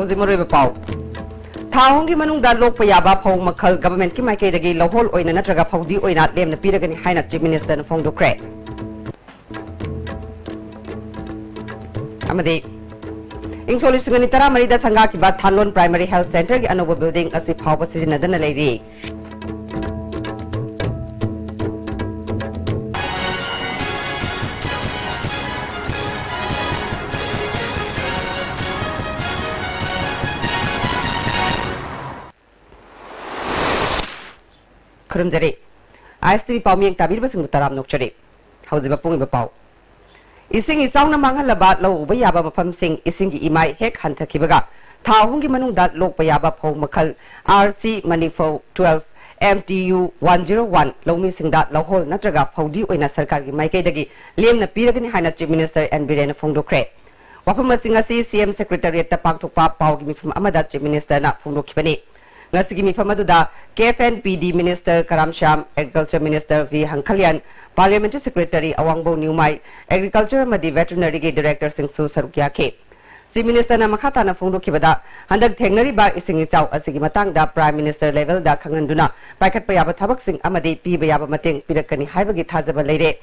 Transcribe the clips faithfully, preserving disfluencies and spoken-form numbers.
ꯍꯧꯖꯤꯛ ꯃꯔꯨꯑꯣꯏꯕ ꯄꯥꯎ꯫ ꯊꯥ ꯑꯍꯨꯝꯒꯤ ꯃꯅꯨꯡꯗ ꯂꯣꯛꯄ ꯌꯥꯕ ꯐꯧ ꯃꯈꯜ ꯒꯚꯔꯟꯃꯦꯟꯠꯀꯤ ꯃꯥꯏꯀꯩꯗꯒꯤ ꯂꯧꯍꯣꯜ ꯑꯣꯏꯅ ꯅꯠꯇ꯭ꯔꯒ ꯐꯧꯗꯤ ꯑꯣꯏꯅ ꯂꯦꯝꯅ ꯄꯤꯔꯒꯅꯤ ꯍꯥꯏꯅ ꯆꯤꯐ ꯃꯤꯅꯤꯁꯇꯔꯅ ꯐꯣꯡꯗꯣꯛꯈ꯭ꯔꯦ꯫ ꯑꯃꯗꯤ ꯏꯪ ꯁꯣꯛ ꯂꯤꯁꯤꯡ ꯑꯅꯤ ꯇꯔꯥꯃꯔꯤꯗ ꯁꯪꯒꯥꯈꯤꯕ ꯊꯥꯟꯂꯣꯟ ꯄ꯭ꯔꯥꯏꯃꯔꯤ ꯍꯦꯜꯊ ꯁꯦꯟꯇꯔꯒꯤ ꯑꯅꯧꯕ ꯕꯤꯜꯗꯤꯡ ꯑꯁꯤ ꯐꯥꯎꯕ ꯁꯤꯖꯤꯟꯅꯗꯅ ꯂꯩꯔꯤ꯫ ꯈꯨꯔꯨꯝꯖꯔꯤ꯫ ꯑꯥꯏ ꯑꯦꯁ ꯇꯤ ꯚꯤ ꯄꯥꯎꯃꯤꯌꯦꯡ ꯇꯥꯕꯤꯔꯤꯕꯁꯤꯡꯕꯨ ꯇꯔꯥꯝꯅ ꯑꯣꯛꯆꯔꯤ꯫ ꯍꯧꯖꯤꯛ ꯃꯄꯨꯡ ꯑꯣꯏꯕ ꯄꯥꯎ꯫ ꯏꯁꯤꯡ ꯏꯆꯥꯎꯅ ꯃꯥꯡꯍꯜꯂꯕ ꯂꯧ ꯎꯕ ꯌꯥꯕ ꯃꯐꯝꯁꯤꯡ ꯏꯁꯤꯡꯒꯤ ꯏꯃꯥꯏ ꯍꯦꯛ ꯍꯟꯊꯈꯤꯕꯒ ꯊꯥ ꯑꯍꯨꯝꯒꯤ ꯃꯅꯨꯡꯗ ꯂꯣꯛꯄ ꯌꯥꯕ ꯐꯧ ꯃꯈꯜ R C Maniphou twelve, M T U one zero one ꯂꯧꯃꯤꯁꯤꯡꯗ ꯂꯧꯍꯣꯜ ꯅꯠꯇ꯭ꯔꯒ ꯐꯧꯗꯤ ꯑꯣꯏꯅ ꯁꯔꯀꯥꯔꯒꯤ ꯃꯥꯏꯀꯩꯗꯒꯤ ꯂꯦꯝꯅ ꯄꯤꯔꯒꯅꯤ ꯍꯥꯏꯅ ꯆꯤꯐ ꯃꯤꯅꯤꯁꯇꯔ ꯑꯦꯟ ꯕꯤꯔꯦꯟꯅ ꯐꯣꯡꯗꯣꯛꯈ꯭ꯔꯦ꯫ ꯋꯥꯐꯝ ꯑꯁꯤꯡ ꯑꯁꯤ ꯁꯤ ꯑꯦꯝ ꯁꯦꯀ꯭ꯔꯦꯇꯔꯤꯌꯦꯠꯇ ꯄꯥꯡꯊꯣꯛꯄ ꯄꯥꯎꯒꯤ ꯃꯤꯐꯝ ꯑꯃꯗ ꯆꯤꯐ ꯃꯤꯅꯤꯁꯇꯔꯅ ꯐꯣꯡꯗꯣꯛꯈꯤꯕꯅꯤ꯫ ꯉꯁꯤꯒꯤ ꯃꯤꯐꯝ ꯑꯗꯨꯗ K F N P D minister Karam Shyam, agriculture minister V Hangkhalyan, parliamentary secretary Awangbou Newmai, agriculture ꯑꯃꯗꯤ ꯚꯦꯇꯔꯤꯅꯔꯤꯒꯤ ꯗꯤꯔꯦꯛꯇꯔꯁꯤꯡꯁꯨ ꯁꯔꯨꯛ ꯌꯥꯈꯤ꯫ ꯆꯤꯐ ꯃꯤꯅꯤꯁꯇꯔꯅ ꯃꯈꯥ ꯇꯥꯅ ꯐꯣꯡꯗꯣꯛꯈꯤꯕꯗ, ꯍꯟꯗꯛ ꯊꯦꯡꯅꯔꯤꯕ ꯏꯁꯤꯡ ꯏꯆꯥꯎ ꯑꯁꯤꯒꯤ ꯃꯇꯥꯡꯗ ꯄ꯭ꯔꯥꯏꯝ ꯃꯤꯅꯤꯁꯇꯔ ꯂꯦꯚꯦꯜꯗ ꯈꯪꯍꯟꯗꯨꯅ ꯄꯥꯏꯈꯠꯄ ꯌꯥꯕ ꯊꯕꯛꯁꯤꯡ ꯑꯃꯗꯤ ꯄꯤꯕ ꯌꯥꯕ ꯃꯇꯦꯡ ꯄꯤꯔꯛꯀꯅꯤ ꯍꯥꯏꯕꯒꯤ ꯊꯥꯖꯕ ꯂꯩꯔꯦ꯫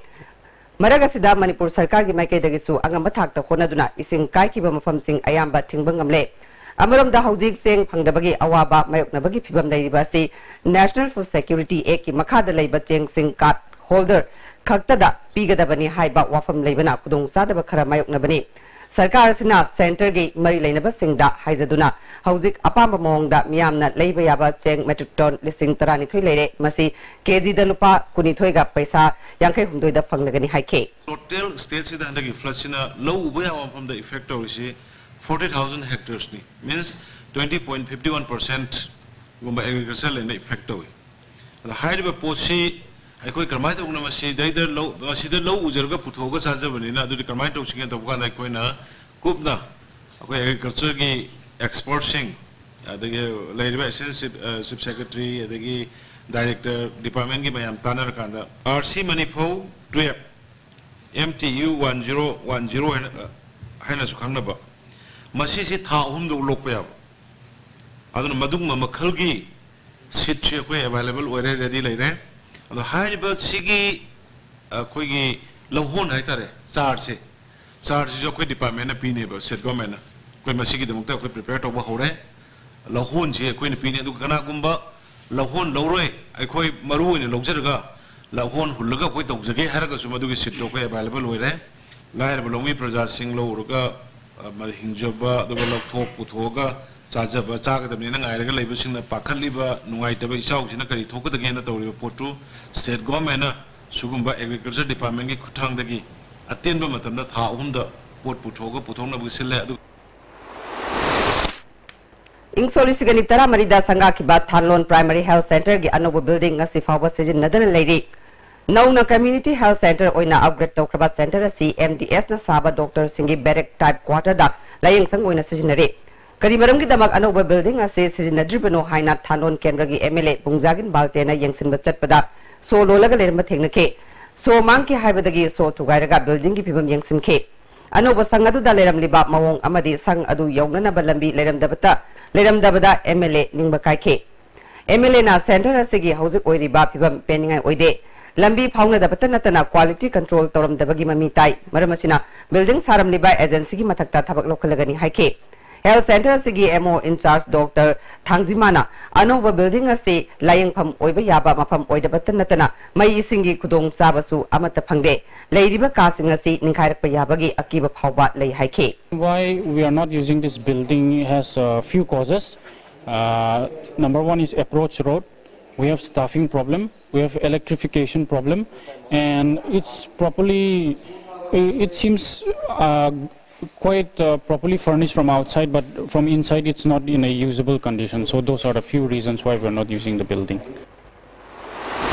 ꯃꯔꯛ ꯑꯁꯤꯗ ꯃꯅꯤꯄꯨꯔ ꯁꯔꯀꯥꯔꯒꯤ ꯃꯥꯏꯀꯩꯗꯒꯤꯁꯨ ꯑꯉꯝꯕ ꯊꯥꯛꯇ ꯍꯣꯠꯅꯗꯨꯅ ꯏꯁꯤꯡ ꯀꯥꯏꯈꯤꯕ ꯃꯐꯝꯁꯤꯡ ꯑꯌꯥꯝꯕ ꯊꯤꯡꯕ ꯉꯝꯂꯦ꯫ ꯑꯃꯔꯣꯝꯗ ꯍꯧꯖꯤꯛ ꯆꯦꯡ ꯐꯪꯗꯕꯒꯤ ꯑꯋꯥꯕ ꯃꯥꯌꯣꯛꯅꯕꯒꯤ ꯐꯤꯚꯝ ꯂꯩꯔꯤꯕ ꯑꯁꯤ ꯅꯦꯁꯅꯦꯜ ꯐꯨꯗ ꯁꯦꯀ꯭ꯌꯨꯔꯤꯇꯤ ꯑꯦꯛꯀꯤ ꯃꯈꯥꯗ ꯂꯩꯕ ꯆꯦꯡꯁꯤꯡ ꯀꯥꯔꯗ ꯍꯣꯜꯗꯔ ꯈꯛꯇꯗ ꯄꯤꯒꯗꯕꯅꯤ ꯍꯥꯏꯕ ꯋꯥꯐꯝ ꯂꯩꯕꯅ ꯈꯨꯗꯣꯡꯆꯥꯗꯕ ꯈꯔ ꯃꯥꯌꯣꯛꯅꯕꯅꯤ꯫ ꯁꯔꯀꯥꯔ ꯑꯁꯤꯅ ꯁꯦꯟꯇꯔꯒꯤ ꯃꯔꯤ ꯂꯩꯅꯕꯁꯤꯡꯗ ꯍꯥꯏꯖꯗꯨꯅ ꯍꯧꯖꯤꯛ ꯑꯄꯥꯝꯕ ꯃꯑꯣꯡꯗ ꯃꯤꯌꯥꯝꯅ ꯂꯩꯕ ꯌꯥꯕ ꯆꯦꯡ ꯃꯦꯇ꯭ꯔꯤꯛ ꯇꯣꯟ ꯂꯤꯁꯤꯡ ꯇꯔꯥꯅꯤꯊꯣꯏ ꯂꯩꯔꯦ꯫ ꯃꯁꯤ ꯀꯦꯖꯤꯗ ꯂꯨꯄꯥ ꯀꯨꯟꯅꯤꯊꯣꯏꯒ ꯄꯩꯁꯥ ꯌꯥꯡꯈꯩ ꯍꯨꯝꯗꯣꯏꯗ ꯐꯪꯂꯒꯅꯤ ꯍꯥꯏꯈꯤ꯫ ꯇꯣꯇꯦꯜ ꯁ꯭ꯇꯦꯠꯁꯤꯗ ꯍꯟꯗꯛꯀꯤ ꯐ꯭ꯂꯠꯁꯤꯅ ꯂꯧ ꯎꯕ ꯌꯥꯕ ꯃꯐꯝꯗ ꯏꯐꯦꯛ ꯇꯧꯔꯤꯁꯤ ꯐꯣꯔꯇꯤ ꯊꯥꯎꯖꯟ ꯍꯦꯛꯇꯔꯁꯅꯤ꯫ ꯃꯤꯟꯁ, ꯇ꯭ꯋꯦꯟꯇꯤ ꯄꯣꯏꯟ ꯐꯤꯐꯇꯤ ꯋꯥꯟ ꯄꯔꯁꯦꯟꯠꯒꯨꯝꯕ ꯑꯦꯒ꯭ꯔꯤꯀꯜꯆꯔ ꯂꯦꯟꯗ ꯏꯐꯦꯛ ꯇꯧꯏ꯫ ꯑꯗ ꯍꯥꯏꯔꯤꯕ ꯄꯣꯠꯁꯤ ꯑꯩꯈꯣꯏ ꯀꯔꯝꯍꯥꯏꯅ ꯇꯧꯕꯅꯣ? ꯃꯁꯤꯗꯩꯗ ꯂꯧ, ꯃꯁꯤꯗ ꯂꯧ ꯎꯖꯔꯒ ꯄꯨꯊꯣꯛꯑꯒ ꯆꯥꯖꯕꯅꯤꯅ, ꯑꯗꯨꯗꯤ ꯀꯔꯝꯍꯥꯏꯅ ꯇꯧꯁꯤꯒꯦ ꯇꯧꯕ ꯀꯥꯟꯗ, ꯑꯩꯈꯣꯏꯅ ꯀꯨꯞꯅ ꯑꯩꯈꯣꯏ ꯑꯦꯒ꯭ꯔꯤꯀꯜꯆꯔꯒꯤ ꯑꯦꯛꯁꯄꯔꯠꯁꯤꯡ, ꯑꯗꯒꯤ ꯂꯩꯔꯤꯕ ꯑꯦꯁꯤꯁꯇꯦꯟꯠ ꯆꯤꯐ, ꯑ, ꯆꯤꯐ ꯁꯦꯀ꯭ꯔꯦꯇꯔꯤ, ꯑꯗꯒꯤ ꯗꯥꯏꯔꯦꯛꯇꯔ, ꯗꯤꯄꯥꯔꯠꯃꯦꯟꯒꯤ ꯃꯌꯥꯝ ꯇꯥꯟꯅꯔꯀꯥꯟꯗ, R C Maniphou twelve, M T U one zero one zero ꯍꯥꯏꯅ, ꯑ, ꯍꯥꯏꯅꯁꯨ ꯈꯪꯅꯕ, ꯃꯁꯤꯁꯤ ꯊꯥ ꯑꯍꯨꯝꯗ ꯂꯣꯛꯄ ꯌꯥꯕ꯫ ꯑꯗꯨꯅ ꯃꯗꯨꯒꯨꯝꯕ ꯃꯈꯜꯒꯤ ꯁꯤꯠꯁꯤ ꯑꯩꯈꯣꯏ ꯑꯦꯕꯥꯏꯂꯦꯕꯜ ꯑꯣꯏꯔꯦ, ꯔꯦꯗꯤ ꯂꯩꯔꯦ꯫ ꯑꯗꯣ ꯍꯥꯏꯔꯤꯕ ꯁꯤꯒꯤ ꯑꯩꯈꯣꯏꯒꯤ ꯂꯧꯍꯣꯟ ꯍꯥꯏꯇꯥꯔꯦ, ꯆꯥꯔꯁꯦ, ꯆꯥꯔꯁꯤꯁꯨ ꯑꯩꯈꯣꯏ ꯗꯤꯄꯥꯔꯠꯃꯦꯟꯅ ꯄꯤꯅꯦꯕ, ꯁ꯭ꯇꯦꯠ ꯒꯣꯔꯃꯦꯟꯅ꯫ ꯑꯩꯈꯣꯏ ꯃꯁꯤꯒꯤꯗꯃꯛꯇ ꯑꯩꯈꯣꯏ ꯄ꯭ꯔꯤꯄꯦꯌꯔ ꯇꯧꯕ ꯍꯧꯔꯦ꯫ ꯂꯧꯍꯣꯟꯁꯤ ꯑꯩꯈꯣꯏꯅ ꯄꯤꯅꯤ꯫ ꯑꯗꯨꯒ ꯀꯅꯥꯒꯨꯝꯕ ꯂꯧꯍꯣꯟ ꯂꯧꯔꯣꯏ, ꯑꯩꯈꯣꯏ ꯃꯔꯨ ꯑꯣꯏꯅ ꯂꯧꯖꯔꯒ ꯂꯧꯍꯣꯟ ꯍꯨꯜꯂꯒ ꯑꯩꯈꯣꯏ ꯇꯧꯖꯒꯦ ꯍꯥꯏꯔꯒꯁꯨ ꯃꯗꯨꯒꯤ ꯁꯤꯠꯇꯣ ꯑꯩꯈꯣꯏ ꯑꯦꯕꯥꯏꯂꯦꯕꯜ ꯑꯣꯏꯔꯦ꯫ ꯂꯥꯏꯔꯕ ꯂꯧꯃꯤ ꯄ꯭ꯔꯖꯥꯁꯤꯡ ꯂꯧꯔꯒ, ꯑ, ꯃ-, ꯍꯤꯡꯖꯕ, ꯑꯗꯨꯒ ꯂꯧꯊꯣꯛ ꯄꯨꯊꯣꯛꯑꯒ ꯆꯥꯖꯕ, ꯆꯥꯒꯗꯕꯅꯤꯅ ꯉꯥꯏꯔꯒ ꯂꯩꯕꯁꯤꯡꯅ ꯄꯥꯈꯠꯂꯤꯕ ꯅꯨꯡꯉꯥꯏꯇꯕ ꯏꯆꯥꯎꯁꯤꯅ ꯀꯔꯤ ꯊꯣꯛꯀꯗꯒꯦꯅ ꯇꯧꯔꯤꯕ ꯄꯣꯠꯇꯨ ꯁ꯭ꯇꯦꯠ ꯒꯣꯔꯃꯦꯟꯅ ꯁꯤꯒꯨꯝꯕ ꯑꯦꯒ꯭ꯔꯤꯀꯜꯆꯔ ꯗꯤꯄꯥꯔꯠꯃꯦꯟꯒꯤ ꯈꯨꯠꯊꯥꯡꯗꯒꯤ ꯑꯇꯦꯟꯕ ꯃꯇꯝꯗ ꯊꯥ ꯑꯍꯨꯝꯗ ꯄꯣꯠ ꯄꯨꯊꯣꯛꯑꯒ ꯄꯨꯊꯣꯛꯅꯕꯒꯤ ꯁꯤꯜꯂꯦ꯫ ꯑꯗꯨ ꯏꯪ ꯁꯣꯛ ꯂꯤꯁꯤꯡ ꯑꯅꯤ ꯇꯔꯥꯃꯔꯤꯗ ꯁꯪꯒꯥꯈꯤꯕ ꯊꯥꯟꯂꯣꯟ ꯄ꯭ꯔꯥꯏꯃꯔꯤ ꯍꯦꯜꯊ ꯁꯦꯟꯇꯔꯒꯤ ꯑꯅꯧꯕ ꯕꯤꯜꯗꯤꯡ ꯉꯁꯤ ꯐꯥꯎꯕ ꯁꯤꯖꯤꯟꯅꯗꯅ ꯂꯩꯔꯤ꯫ ꯅꯧꯅ ꯀꯝꯃ꯭ꯌꯨꯅꯤꯇꯤ ꯍꯦꯜꯊ ꯁꯦꯟꯇꯔ ꯑꯣꯏꯅ ꯑꯞꯒ꯭ꯔꯦꯗ ꯇꯧꯈ꯭ꯔꯕ ꯁꯦꯟꯇꯔ ꯑꯁꯤ ꯑꯦꯝ ꯗꯤ ꯑꯦꯁꯅ ꯁꯥꯕ ꯗꯣꯛꯇꯔꯁꯤꯡꯒꯤ ꯕꯦꯔꯦꯛ ꯇꯥꯏꯞ ꯀ꯭ꯋꯥꯇꯔꯗ ꯂꯥꯌꯦꯡꯁꯪ ꯑꯣꯏꯅ ꯁꯤꯖꯤꯟꯅꯔꯤ꯫ ꯀꯔꯤ ꯃꯔꯝꯒꯤꯗꯃꯛ ꯑꯅꯧꯕ ꯕꯤꯜꯗꯤꯡ ꯑꯁꯤ ꯁꯤꯖꯤꯟꯅꯗ꯭ꯔꯤꯕꯅꯣ ꯍꯥꯏꯅ ꯊꯥꯟꯂꯣꯟ ꯀꯦꯟꯗ꯭ꯔꯒꯤ ꯑꯦꯝ ꯑꯦꯜ ꯑꯦ ꯕꯨꯡꯖꯥꯒꯤꯟ ꯕꯥꯜꯇꯦꯅ ꯌꯦꯡꯁꯤꯟꯕ ꯆꯠꯄꯗ ꯁꯣ ꯂꯣꯜꯂꯒ ꯂꯩꯔꯝꯕ ꯊꯦꯡꯅꯈꯤ꯫ ꯁꯣ ꯃꯥꯡꯈꯤ ꯍꯥꯏꯕꯗꯒꯤ ꯁꯣ ꯊꯨꯒꯥꯏꯔꯒ ꯕꯤꯜꯗꯤꯡꯒꯤ ꯐꯤꯕꯝ ꯌꯦꯡꯁꯤꯟꯈꯤ꯫ ꯑꯅꯧꯕ ꯁꯪ ꯑꯗꯨꯗ ꯂꯩꯔꯝꯂꯤꯕ ꯃꯑꯣꯡ ꯑꯃꯗꯤ ꯁꯪ ꯑꯗꯨ ꯌꯧꯅꯅꯕ ꯂꯝꯕꯤ ꯂꯩꯔꯝꯗꯕꯇ, ꯂꯩꯔꯝꯗꯕꯗ ꯑꯦꯝ ꯑꯦꯜ ꯑꯦ ꯅꯤꯡꯕ ꯀꯥꯏꯈꯤ꯫ ꯑꯦꯝ ꯑꯦꯜ ꯑꯦꯅ ꯁꯦꯟꯇꯔ ꯑꯁꯤꯒꯤ ꯍꯧꯖꯤꯛ ꯑꯣꯏꯔꯤꯕ ꯐꯤꯕꯝ ꯄꯦꯟꯅꯤꯡꯉꯥꯏ ꯑꯣꯏꯗꯦ꯫ ꯂꯝꯕꯤ ꯐꯥꯎꯅꯗꯕꯇ ꯅꯠꯇꯅ ꯀ꯭ꯋꯥꯂꯤꯇꯤ ꯀꯟꯇ꯭ꯔꯣꯜ ꯇꯧꯔꯝꯗꯕꯒꯤ ꯃꯃꯤ ꯇꯥꯏ꯫ ꯃꯔꯝ ꯑꯁꯤꯅ ꯕꯤꯜꯗꯤꯡ ꯁꯥꯔꯝꯂꯤꯕ ꯑꯦꯖꯦꯟꯁꯤꯒꯤ ꯃꯊꯛꯇ ꯊꯕꯛ ꯂꯧꯈꯠꯂꯒꯅꯤ ꯍꯥꯏꯈꯤ꯫ ꯍꯦꯜꯊ ꯁꯦꯟꯇꯔ ꯑꯁꯤꯒꯤ ꯑꯦꯝ ꯑꯣ ꯏꯟꯆꯥꯔꯖ ꯗꯣꯛꯇꯔ ꯊꯥꯡꯖꯤꯃꯥꯅ ꯑꯅꯧꯕ ꯕꯤꯜꯗꯤꯡ ꯑꯁꯤ ꯂꯥꯌꯦꯡꯐꯝ ꯑꯣꯏꯕ ꯌꯥꯕ ꯃꯐꯝ ꯑꯣꯏꯗꯕꯇ ꯅꯠꯇꯅ ꯃꯩ ꯏꯁꯤꯡꯒꯤ ꯈꯨꯗꯣꯡꯆꯥꯕꯁꯨ ꯑꯃꯠꯇ ꯐꯪꯗꯦ꯫ ꯂꯩꯔꯤꯕ ꯀꯥꯁꯤꯡ ꯑꯁꯤ ꯅꯤꯡꯈꯥꯏꯔꯛꯄ ꯌꯥꯕꯒꯤ ꯑꯀꯤꯕ ꯐꯥꯎꯕ ꯂꯩ ꯍꯥꯏꯈꯤ꯫ Why we are not using this building has a few causes. Uh, number one is approach road. We have staffing problem. We have electrification problem, and it's properly, it seems, uh, quite, uh, properly furnished from outside, but from inside it's not in a usable condition. So those are the few reasons why we're not using the building.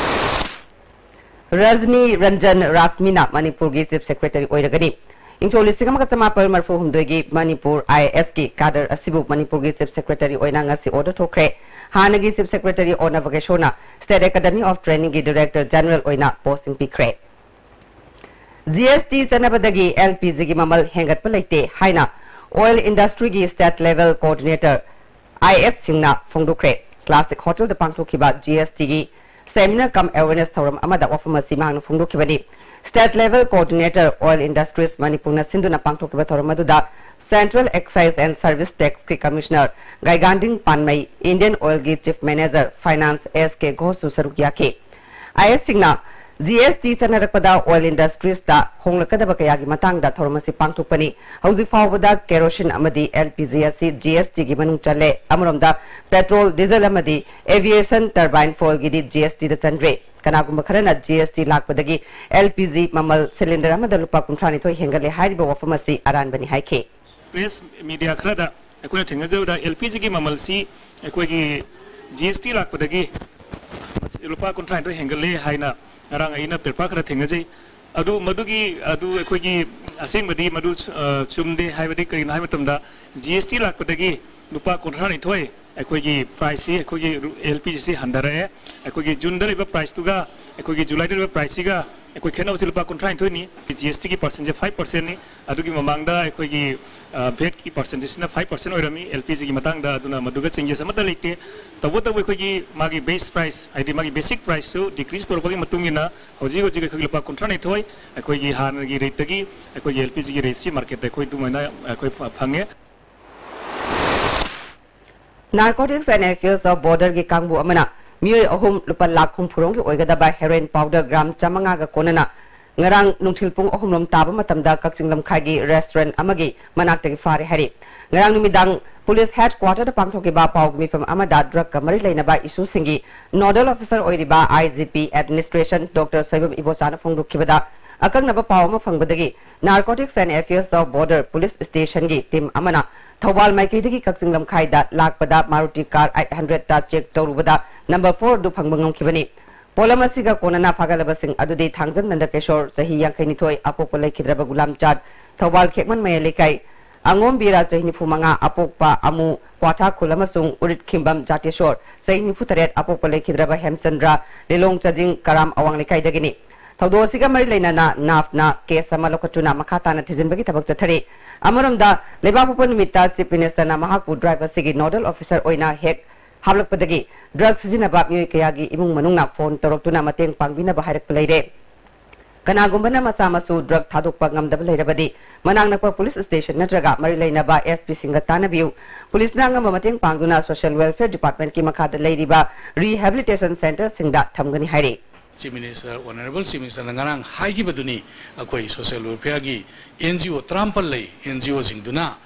ꯔꯖꯅꯤ Ranjan ꯔꯥꯁꯃꯤꯅ ꯃꯅꯤꯄꯨꯔꯒꯤ chief secretary ꯑꯣꯏꯔꯒꯅꯤ꯫ ꯏꯪ ꯁꯣꯛ ꯂꯤꯁꯤꯡ ꯑꯃꯒ ꯆꯃꯥꯄꯜ ꯃꯔꯤꯐꯨ ꯍꯨꯝꯗꯣꯏꯒꯤ Manipur I A ꯑꯦꯁꯀꯤ ꯀꯥꯗꯔ ꯑꯁꯤꯕꯨ ꯃꯅꯤꯄꯨꯔꯒꯤ chief secretary ꯑꯣꯏꯅ ꯉꯁꯤ ꯑꯣꯔꯗꯔ ꯊꯣꯛꯈ꯭ꯔꯦ꯫ ꯍꯥꯟꯅꯒꯤ ꯆꯤꯐ ꯁꯦꯀ꯭ꯔꯦꯇꯔꯤ ꯑꯣꯅ ꯕꯒꯦꯁꯣꯔꯅ ꯁ꯭ꯇꯦꯠ ꯑꯦꯀꯥꯗꯃꯤ ꯑꯣꯐ ꯇ꯭ꯔꯦꯅꯤꯡꯒꯤ ꯗꯤꯔꯦꯛꯇꯔ ꯖꯦꯅꯔꯦꯜ ꯑꯣꯏꯅ ꯄꯣꯁꯇꯤꯡ ꯄꯤꯈ꯭ꯔꯦ꯫ ꯖꯤ ꯑꯦꯁ ꯇꯤ ꯆꯠꯅꯕꯗꯒꯤ ꯑꯦꯜ ꯄꯤ ꯖꯤꯒꯤ ꯃꯃꯜ ꯍꯦꯟꯒꯠꯄ ꯂꯩꯇꯦ ꯍꯥꯏꯅ Oil industryꯒꯤ state level coordinator, I S ꯁꯤꯡꯅ ꯐꯣꯡꯗꯣꯛꯈ꯭ꯔꯦ꯫ Classic Hotelꯗ ꯄꯥꯡꯊꯣꯛꯈꯤꯕ G S Tꯒꯤ seminar cum awareness ꯊꯧꯔꯝ ꯑꯃꯗ ꯋꯥꯐꯝ ꯑꯁꯤ ꯃꯍꯥꯛꯅ ꯐꯣꯡꯗꯣꯛꯈꯤꯕꯅꯤ꯫ State level coordinator, oil industries, ꯃꯅꯤꯄꯨꯔꯅ ꯁꯤꯟꯗꯨꯅ ꯄꯥꯡꯊꯣꯛꯈꯤꯕ ꯊꯧꯔꯝ ꯑꯗꯨꯗ Central Excise and Service Taxꯀꯤ commissioner ꯒꯥꯏꯒꯥꯟꯗꯤꯡ ꯄꯥꯟꯃꯩ, Indian Oilꯒꯤ chief manager finance S K Ghoshu ꯁꯔꯨꯛ ꯌꯥꯈꯤ꯫ I S ꯁꯤꯡꯅ G S T ꯆꯠꯅꯔꯛꯄꯗ oil industriesꯇ ꯍꯣꯡꯂꯛꯀꯗꯕ ꯀꯌꯥꯒꯤ ꯃꯇꯥꯡꯗ ꯊꯧꯔꯝ ꯑꯁꯤ ꯄꯥꯡꯊꯣꯛꯄꯅꯤ꯫ ꯍꯧꯖꯤꯛ ꯐꯥꯎꯕꯗ kerosene ꯑꯃꯗꯤ L P G ꯑꯁꯤ G S Tꯒꯤ ꯃꯅꯨꯡ ꯆꯜꯂꯦ꯫ ꯑꯃꯔꯣꯝꯗ petrol, diesel ꯑꯃꯗꯤ aviation turbine fuelꯒꯤꯗꯤ G S Tꯗ ꯆꯟꯗ꯭ꯔꯦ꯫ ꯀꯅꯥꯒꯨꯝꯕ ꯈꯔꯅ G S T ꯂꯥꯛꯄꯗꯒꯤ L P G ꯃꯃꯜ cylinder ꯑꯃꯗ ꯂꯨꯄꯥ ꯀꯨꯟꯊ꯭ꯔꯥ ꯅꯤꯊꯣꯏ ꯍꯦꯟꯒꯠꯂꯦ ꯍꯥꯏꯔꯤꯕ ꯋꯥꯐꯝ ꯑꯁꯤ ꯑꯔꯥꯟꯕꯅꯤ ꯍꯥꯏꯈꯤ꯫ Press media ꯈꯔꯗ ꯑꯩꯈꯣꯏꯅ ꯊꯦꯡꯅꯖꯕꯗ L P Gꯒꯤ ꯃꯃꯜꯁꯤ ꯑꯩꯈꯣꯏꯒꯤ G S T ꯂꯥꯛꯄꯗꯒꯤ ꯂꯨꯄꯥ ꯀꯨꯟꯊ꯭ꯔꯥ ꯅꯤꯊꯣꯏ ꯍꯦꯟꯒꯠꯂꯦ ꯍꯥꯏꯅ ꯉꯔꯥꯡ ꯑꯩꯅ ꯄꯦꯄꯔ ꯈꯔ ꯊꯦꯡꯅꯖꯩ꯫ ꯑꯗꯨ ꯃꯗꯨꯒꯤ, ꯑꯗꯨ ꯑꯩꯈꯣꯏꯒꯤ ꯑꯁꯦꯡꯕꯗꯤ ꯃꯗꯨ, ꯑ, ꯆꯨꯝꯗꯦ꯫ ꯍꯥꯏꯕꯗꯤ ꯀꯔꯤꯒꯤꯅꯣ ꯍꯥꯏꯕ ꯃꯇꯝꯗ G S T ꯂꯥꯛꯄꯗꯒꯤ ꯂꯨꯄꯥ ꯀꯨꯟꯊ꯭ꯔꯥ ꯅꯤꯊꯣꯏ ꯑꯩꯈꯣꯏꯒꯤ priceꯁꯤ, ꯑꯩꯈꯣꯏꯒꯤ ꯔꯨ-, L P Gꯁꯤ ꯍꯟꯊꯔꯛꯑꯦ꯫ ꯑꯩꯈꯣꯏꯒꯤ Juneꯗ ꯂꯩꯕ priceꯇꯨꯒ ꯑꯩꯈꯣꯏꯒꯤ Julyꯗ ꯂꯩꯕ priceꯁꯤꯒ ꯑꯩꯈꯣꯏ ꯈꯦꯠꯅꯕꯁꯤ ꯂꯨꯄꯥ ꯀꯨꯟꯊ꯭ꯔꯥ ꯅꯤꯊꯣꯏꯅꯤ꯫ G S Tꯒꯤ percentꯁꯦ five percentꯅꯤ꯫ ꯑꯗꯨꯒꯤ ꯃꯃꯥꯡꯗ ꯑꯩꯈꯣꯏꯒꯤ, ꯑ, VATꯀꯤ percentageꯁꯤꯅ five percent ꯑꯣꯏꯔꯝꯃꯤ꯫ L P Gꯒꯤ ꯃꯇꯥꯡꯗ ꯑꯗꯨꯅ ꯃꯗꯨꯒ changes ꯑꯃꯠꯇ ꯂꯩꯇꯦ꯫ ꯇꯧꯕꯇꯕꯨ ꯑꯩꯈꯣꯏꯒꯤ ꯃꯥꯒꯤ base price, ꯍꯥꯏꯗꯤ ꯃꯥꯒꯤ basic priceꯁꯨ decrease ꯇꯧꯔꯛꯄꯒꯤ ꯃꯇꯨꯡ ꯏꯟꯅ ꯍꯧꯖꯤꯛ ꯍꯧꯖꯤꯛ ꯑꯩꯈꯣꯏꯒꯤ ꯂꯨꯄꯥ ꯀꯨꯟꯊ꯭ꯔꯥ ꯅꯤꯊꯣꯏ ꯑꯩꯈꯣꯏꯒꯤ ꯍꯥꯟꯅꯒꯤ rateꯇꯒꯤ ꯑꯩꯈꯣꯏꯒꯤ L P Gꯒꯤ rateꯁꯤ marketꯇ ꯑꯩꯈꯣꯏ ꯑꯗꯨꯃꯥꯏꯅ ꯑꯩꯈꯣꯏ ꯐ-, ꯐꯪꯉꯦ꯫ Narcotics and Affairs of Borderꯒꯤ ꯀꯥꯡꯕꯨ ꯑꯃꯅ ꯃꯤꯑꯣꯏ ꯑꯍꯨꯝ ꯂꯨꯄꯥ ꯂꯥꯈ ꯍꯨꯝꯐꯨ ꯔꯣꯝꯒꯤ ꯑꯣꯏꯒꯗꯕ heroin powder gram ꯆꯥꯃꯉꯥꯒ ꯀꯣꯟꯅꯅ ꯉꯔꯥꯡ ꯅꯨꯡꯊꯤꯜ ꯄꯨꯡ ꯑꯍꯨꯝ ꯔꯣꯝ ꯇꯥꯕ ꯃꯇꯝꯗ ꯀꯛꯆꯤꯡ ꯂꯝꯈꯥꯏꯒꯤ restaurant ꯑꯃꯒꯤ ꯃꯅꯥꯛꯇꯒꯤ ꯐꯥꯔꯦ ꯍꯥꯏꯔꯤ꯫ ꯉꯔꯥꯡ ꯅꯨꯃꯤꯗꯥꯡ police headquarterꯗ ꯄꯥꯡꯊꯣꯛꯈꯤꯕ ꯄꯥꯎꯒꯤ ꯃꯤꯐꯝ ꯑꯃꯗ drugꯀ ꯃꯔꯤ ꯂꯩꯅꯕ issueꯁꯤꯡꯒꯤ nodal officer ꯑꯣꯏꯔꯤꯕ I G P Administration Doctor Soibam ꯏꯕꯣꯆꯥꯅ ꯐꯣꯡꯗꯣꯛꯈꯤꯕꯗ, ꯑꯀꯛꯅꯕ ꯄꯥꯎ ꯑꯃ ꯐꯪꯕꯗꯒꯤ Narcotics and Affairs of Border Police Stationꯒꯤ team ꯑꯃꯅ ꯊꯧꯕꯥꯜ ꯃꯥꯏꯀꯩꯗꯒꯤ ꯀꯛꯆꯤꯡ ꯂꯝꯈꯥꯏꯗ ꯂꯥꯛꯄꯗ Maruti car eight hundredꯇ check ꯇꯧꯔꯨꯕꯗ number four ꯑꯗꯨ ꯐꯪꯕ ꯉꯝꯈꯤꯕꯅꯤ꯫ ꯄꯣꯠꯂꯝ ꯑꯁꯤꯒ ꯀꯣꯟꯅꯅ ꯐꯥꯒꯠꯂꯕꯁꯤꯡ ꯑꯗꯨꯗꯤ ꯊꯥꯡꯖꯝ ꯅꯟꯗꯀꯦꯁꯣꯔ, ꯆꯍꯤ ꯌꯥꯡꯈꯩ ꯅꯤꯊꯣꯏ, ꯑꯄꯣꯛꯄ ꯂꯩꯈꯤꯗ꯭ꯔꯕ ꯒꯨꯂꯥꯝꯆꯥꯟ, ꯊꯧꯕꯥꯜ ꯈꯦꯛꯃꯟ ꯃꯌꯥꯏ ꯂꯩꯀꯥꯏ, ꯑꯉꯣꯝ ꯕꯤꯔꯥ, ꯆꯍꯤ ꯅꯤꯐꯨ ꯃꯉꯥ, ꯑꯄꯣꯛꯄ ꯑꯃꯨ ꯀ꯭ꯋꯥꯊꯥ ꯈꯨꯜ, ꯑꯃꯁꯨꯡ ꯎꯔꯤꯠ ꯈꯤꯝꯕꯝ ꯖꯥꯇꯦꯁꯣꯔ, ꯆꯍꯤ ꯅꯤꯐꯨ ꯇꯔꯦꯠ, ꯑꯄꯣꯛꯄ ꯂꯩꯈꯤꯗ꯭ꯔꯕ ꯍꯦꯝꯆꯟꯗ꯭ꯔ, ꯂꯤꯂꯣꯡ ꯆꯥꯖꯤꯡ ꯀꯔꯥꯝ ꯑꯋꯥꯡ ꯂꯩꯀꯥꯏꯗꯒꯤꯅꯤ꯫ ꯊꯧꯗꯣꯛ ꯑꯁꯤꯒ ꯃꯔꯤ ꯂꯩꯅꯅ ꯅꯥꯞꯅ ꯀꯦꯁ ꯑꯃ ꯂꯧꯈꯠꯇꯨꯅ ꯃꯈꯥ ꯇꯥꯅ ꯊꯤꯖꯤꯟꯕꯒꯤ ꯊꯕꯛ ꯆꯠꯊꯔꯤ꯫ ꯑꯃꯔꯣꯝꯗ, ꯂꯩꯕꯥꯛꯄꯣꯛꯄ ꯅꯨꯃꯤꯠꯇ ꯆꯤꯐ ꯃꯤꯅꯤꯁꯇꯔꯅ ꯃꯍꯥꯛꯄꯨ ꯗ꯭ꯔꯥꯏꯚ ꯑꯁꯤꯒꯤ ꯅꯣꯗꯜ ꯑꯣꯐꯤꯁꯔ ꯑꯣꯏꯅ ꯍꯦꯛ ꯍꯥꯞꯂꯛꯄꯗꯒꯤ ꯗ꯭ꯔꯒ ꯁꯤꯖꯤꯟꯅꯕ ꯃꯤꯑꯣꯏ ꯀꯌꯥꯒꯤ ꯏꯃꯨꯡ ꯃꯅꯨꯡꯅ ꯐꯣꯟ ꯇꯧꯔꯛꯇꯨꯅ ꯃꯇꯦꯡ ꯄꯥꯡꯕꯤꯅꯕ ꯍꯥꯏꯔꯛꯄ ꯂꯩꯔꯦ꯫ ꯀꯅꯥꯒꯨꯝꯕꯅ ꯃꯆꯥ ꯃꯁꯨ ꯗ꯭ꯔꯒ ꯊꯥꯗꯣꯛꯄ ꯉꯝꯗꯕ ꯂꯩꯔꯕꯗꯤ, ꯃꯅꯥꯛ ꯅꯛꯄ ꯄꯨꯂꯤꯁ ꯁ꯭ꯇꯦꯁꯟ ꯅꯠꯇ꯭ꯔꯒ ꯃꯔꯤ ꯂꯩꯅꯕ ꯑꯦꯁ ꯄꯤꯁꯤꯡꯒ ꯇꯥꯟꯅꯕꯤꯌꯨ꯫ ꯄꯨꯂꯤꯁꯅ ꯑꯉꯝꯕ ꯃꯇꯦꯡ ꯄꯥꯡꯗꯨꯅ ꯁꯣꯁꯤꯌꯦꯜ ꯋꯦꯜꯐꯤꯌꯔ ꯗꯤꯄꯥꯔꯠꯃꯦꯟꯠꯀꯤ ꯃꯈꯥꯗ ꯂꯩꯔꯤꯕ ꯔꯤꯍꯦꯕꯤꯂꯤꯇꯦꯁꯟ ꯁꯦꯟꯇꯔꯁꯤꯡꯗ ꯊꯝꯒꯅꯤ ꯍꯥꯏꯔꯤ꯫ Chief Minister, Honourable Chief Minister ꯅ ꯉꯔꯥꯡ ꯍꯥꯏꯈꯤꯕꯗꯨꯅꯤ, ꯑꯩꯈꯣꯏ ꯁꯣꯁꯤꯌꯦꯜ ꯋꯦꯜꯐꯤꯌꯔꯒꯤ ꯑꯦꯟ ꯖꯤ ꯑꯣ ꯇꯔꯥꯃꯥꯄꯜ ꯂꯩ, ꯑꯦꯟ ꯖꯤ ꯑꯣꯁꯤꯡꯗꯨꯅ,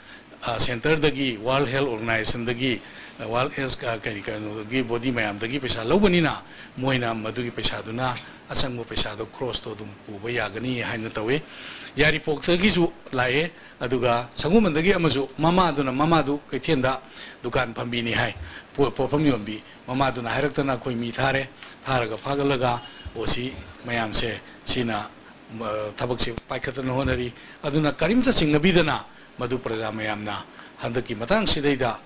ꯑ, ꯁꯦꯟꯇꯔꯗꯒꯤ, ꯋꯥꯔꯜꯗ ꯍꯦꯜꯊ ꯑꯣꯔꯒꯅꯥꯏꯖꯦꯁꯟꯗꯒꯤ, ꯑ, ꯋꯥꯔꯜꯗ ꯑꯦꯁ, ꯑ, ꯀꯔꯤ ꯀꯔꯤꯅꯣꯗꯒꯤ, ꯕꯣꯗꯤ ꯃꯌꯥꯝꯗꯒꯤ ꯄꯩꯁꯥ ꯂꯧꯕꯅꯤꯅ, ꯃꯣꯏꯅ ꯃꯗꯨꯒꯤ ꯄꯩꯁꯥꯗꯨꯅ, ꯑꯆꯪꯕ ꯄꯩꯁꯥꯗꯣ ꯈ꯭ꯔꯣꯁꯇꯣ ꯑꯗꯨꯝ ꯄꯨꯕ ꯌꯥꯒꯅꯤ ꯍꯥꯏꯅ ꯇꯧꯏ꯫ ꯌꯥꯏꯔꯤꯄꯣꯛꯇꯒꯤꯁꯨ ꯂꯥꯛꯑꯦ, ꯑꯗꯨꯒ ꯁꯒꯣꯜꯕꯟꯗꯒꯤ ꯑꯃꯁꯨ, ꯃꯃꯥꯗꯨꯅ, ꯃꯃꯥꯗꯨ ꯀꯩꯊꯦꯜꯗ ꯗꯨꯀꯥꯟ ꯐꯝꯕꯤꯅꯤ ꯍꯥꯏ, ꯄꯣ-, ꯄꯣꯠꯐꯝ ꯌꯣꯟꯕꯤ꯫ ꯃꯃꯥꯗꯨꯅ ꯍꯥꯏꯔꯛꯇꯅ ꯑꯩꯈꯣꯏ ꯃꯤ ꯊꯥꯔꯦ, ꯊꯥꯔꯒ ꯐꯥꯒꯠꯂꯒ ꯑꯣ ꯁꯤ ꯃꯌꯥꯝꯁꯦ, ꯁꯤꯅ, ꯑ, ꯊꯕꯛꯁꯦ ꯄꯥꯏꯈꯠꯇꯅ ꯍꯣꯠꯅꯔꯤ꯫ ꯑꯗꯨꯅ ꯀꯔꯤꯝꯇ ꯆꯤꯡꯅꯕꯤꯗꯅ ꯃꯗꯨ ꯄ꯭ꯔꯖꯥ ꯃꯌꯥꯝꯅ ꯍꯟꯗꯛꯀꯤ ꯃꯇꯥꯡꯁꯤꯗꯩꯗ,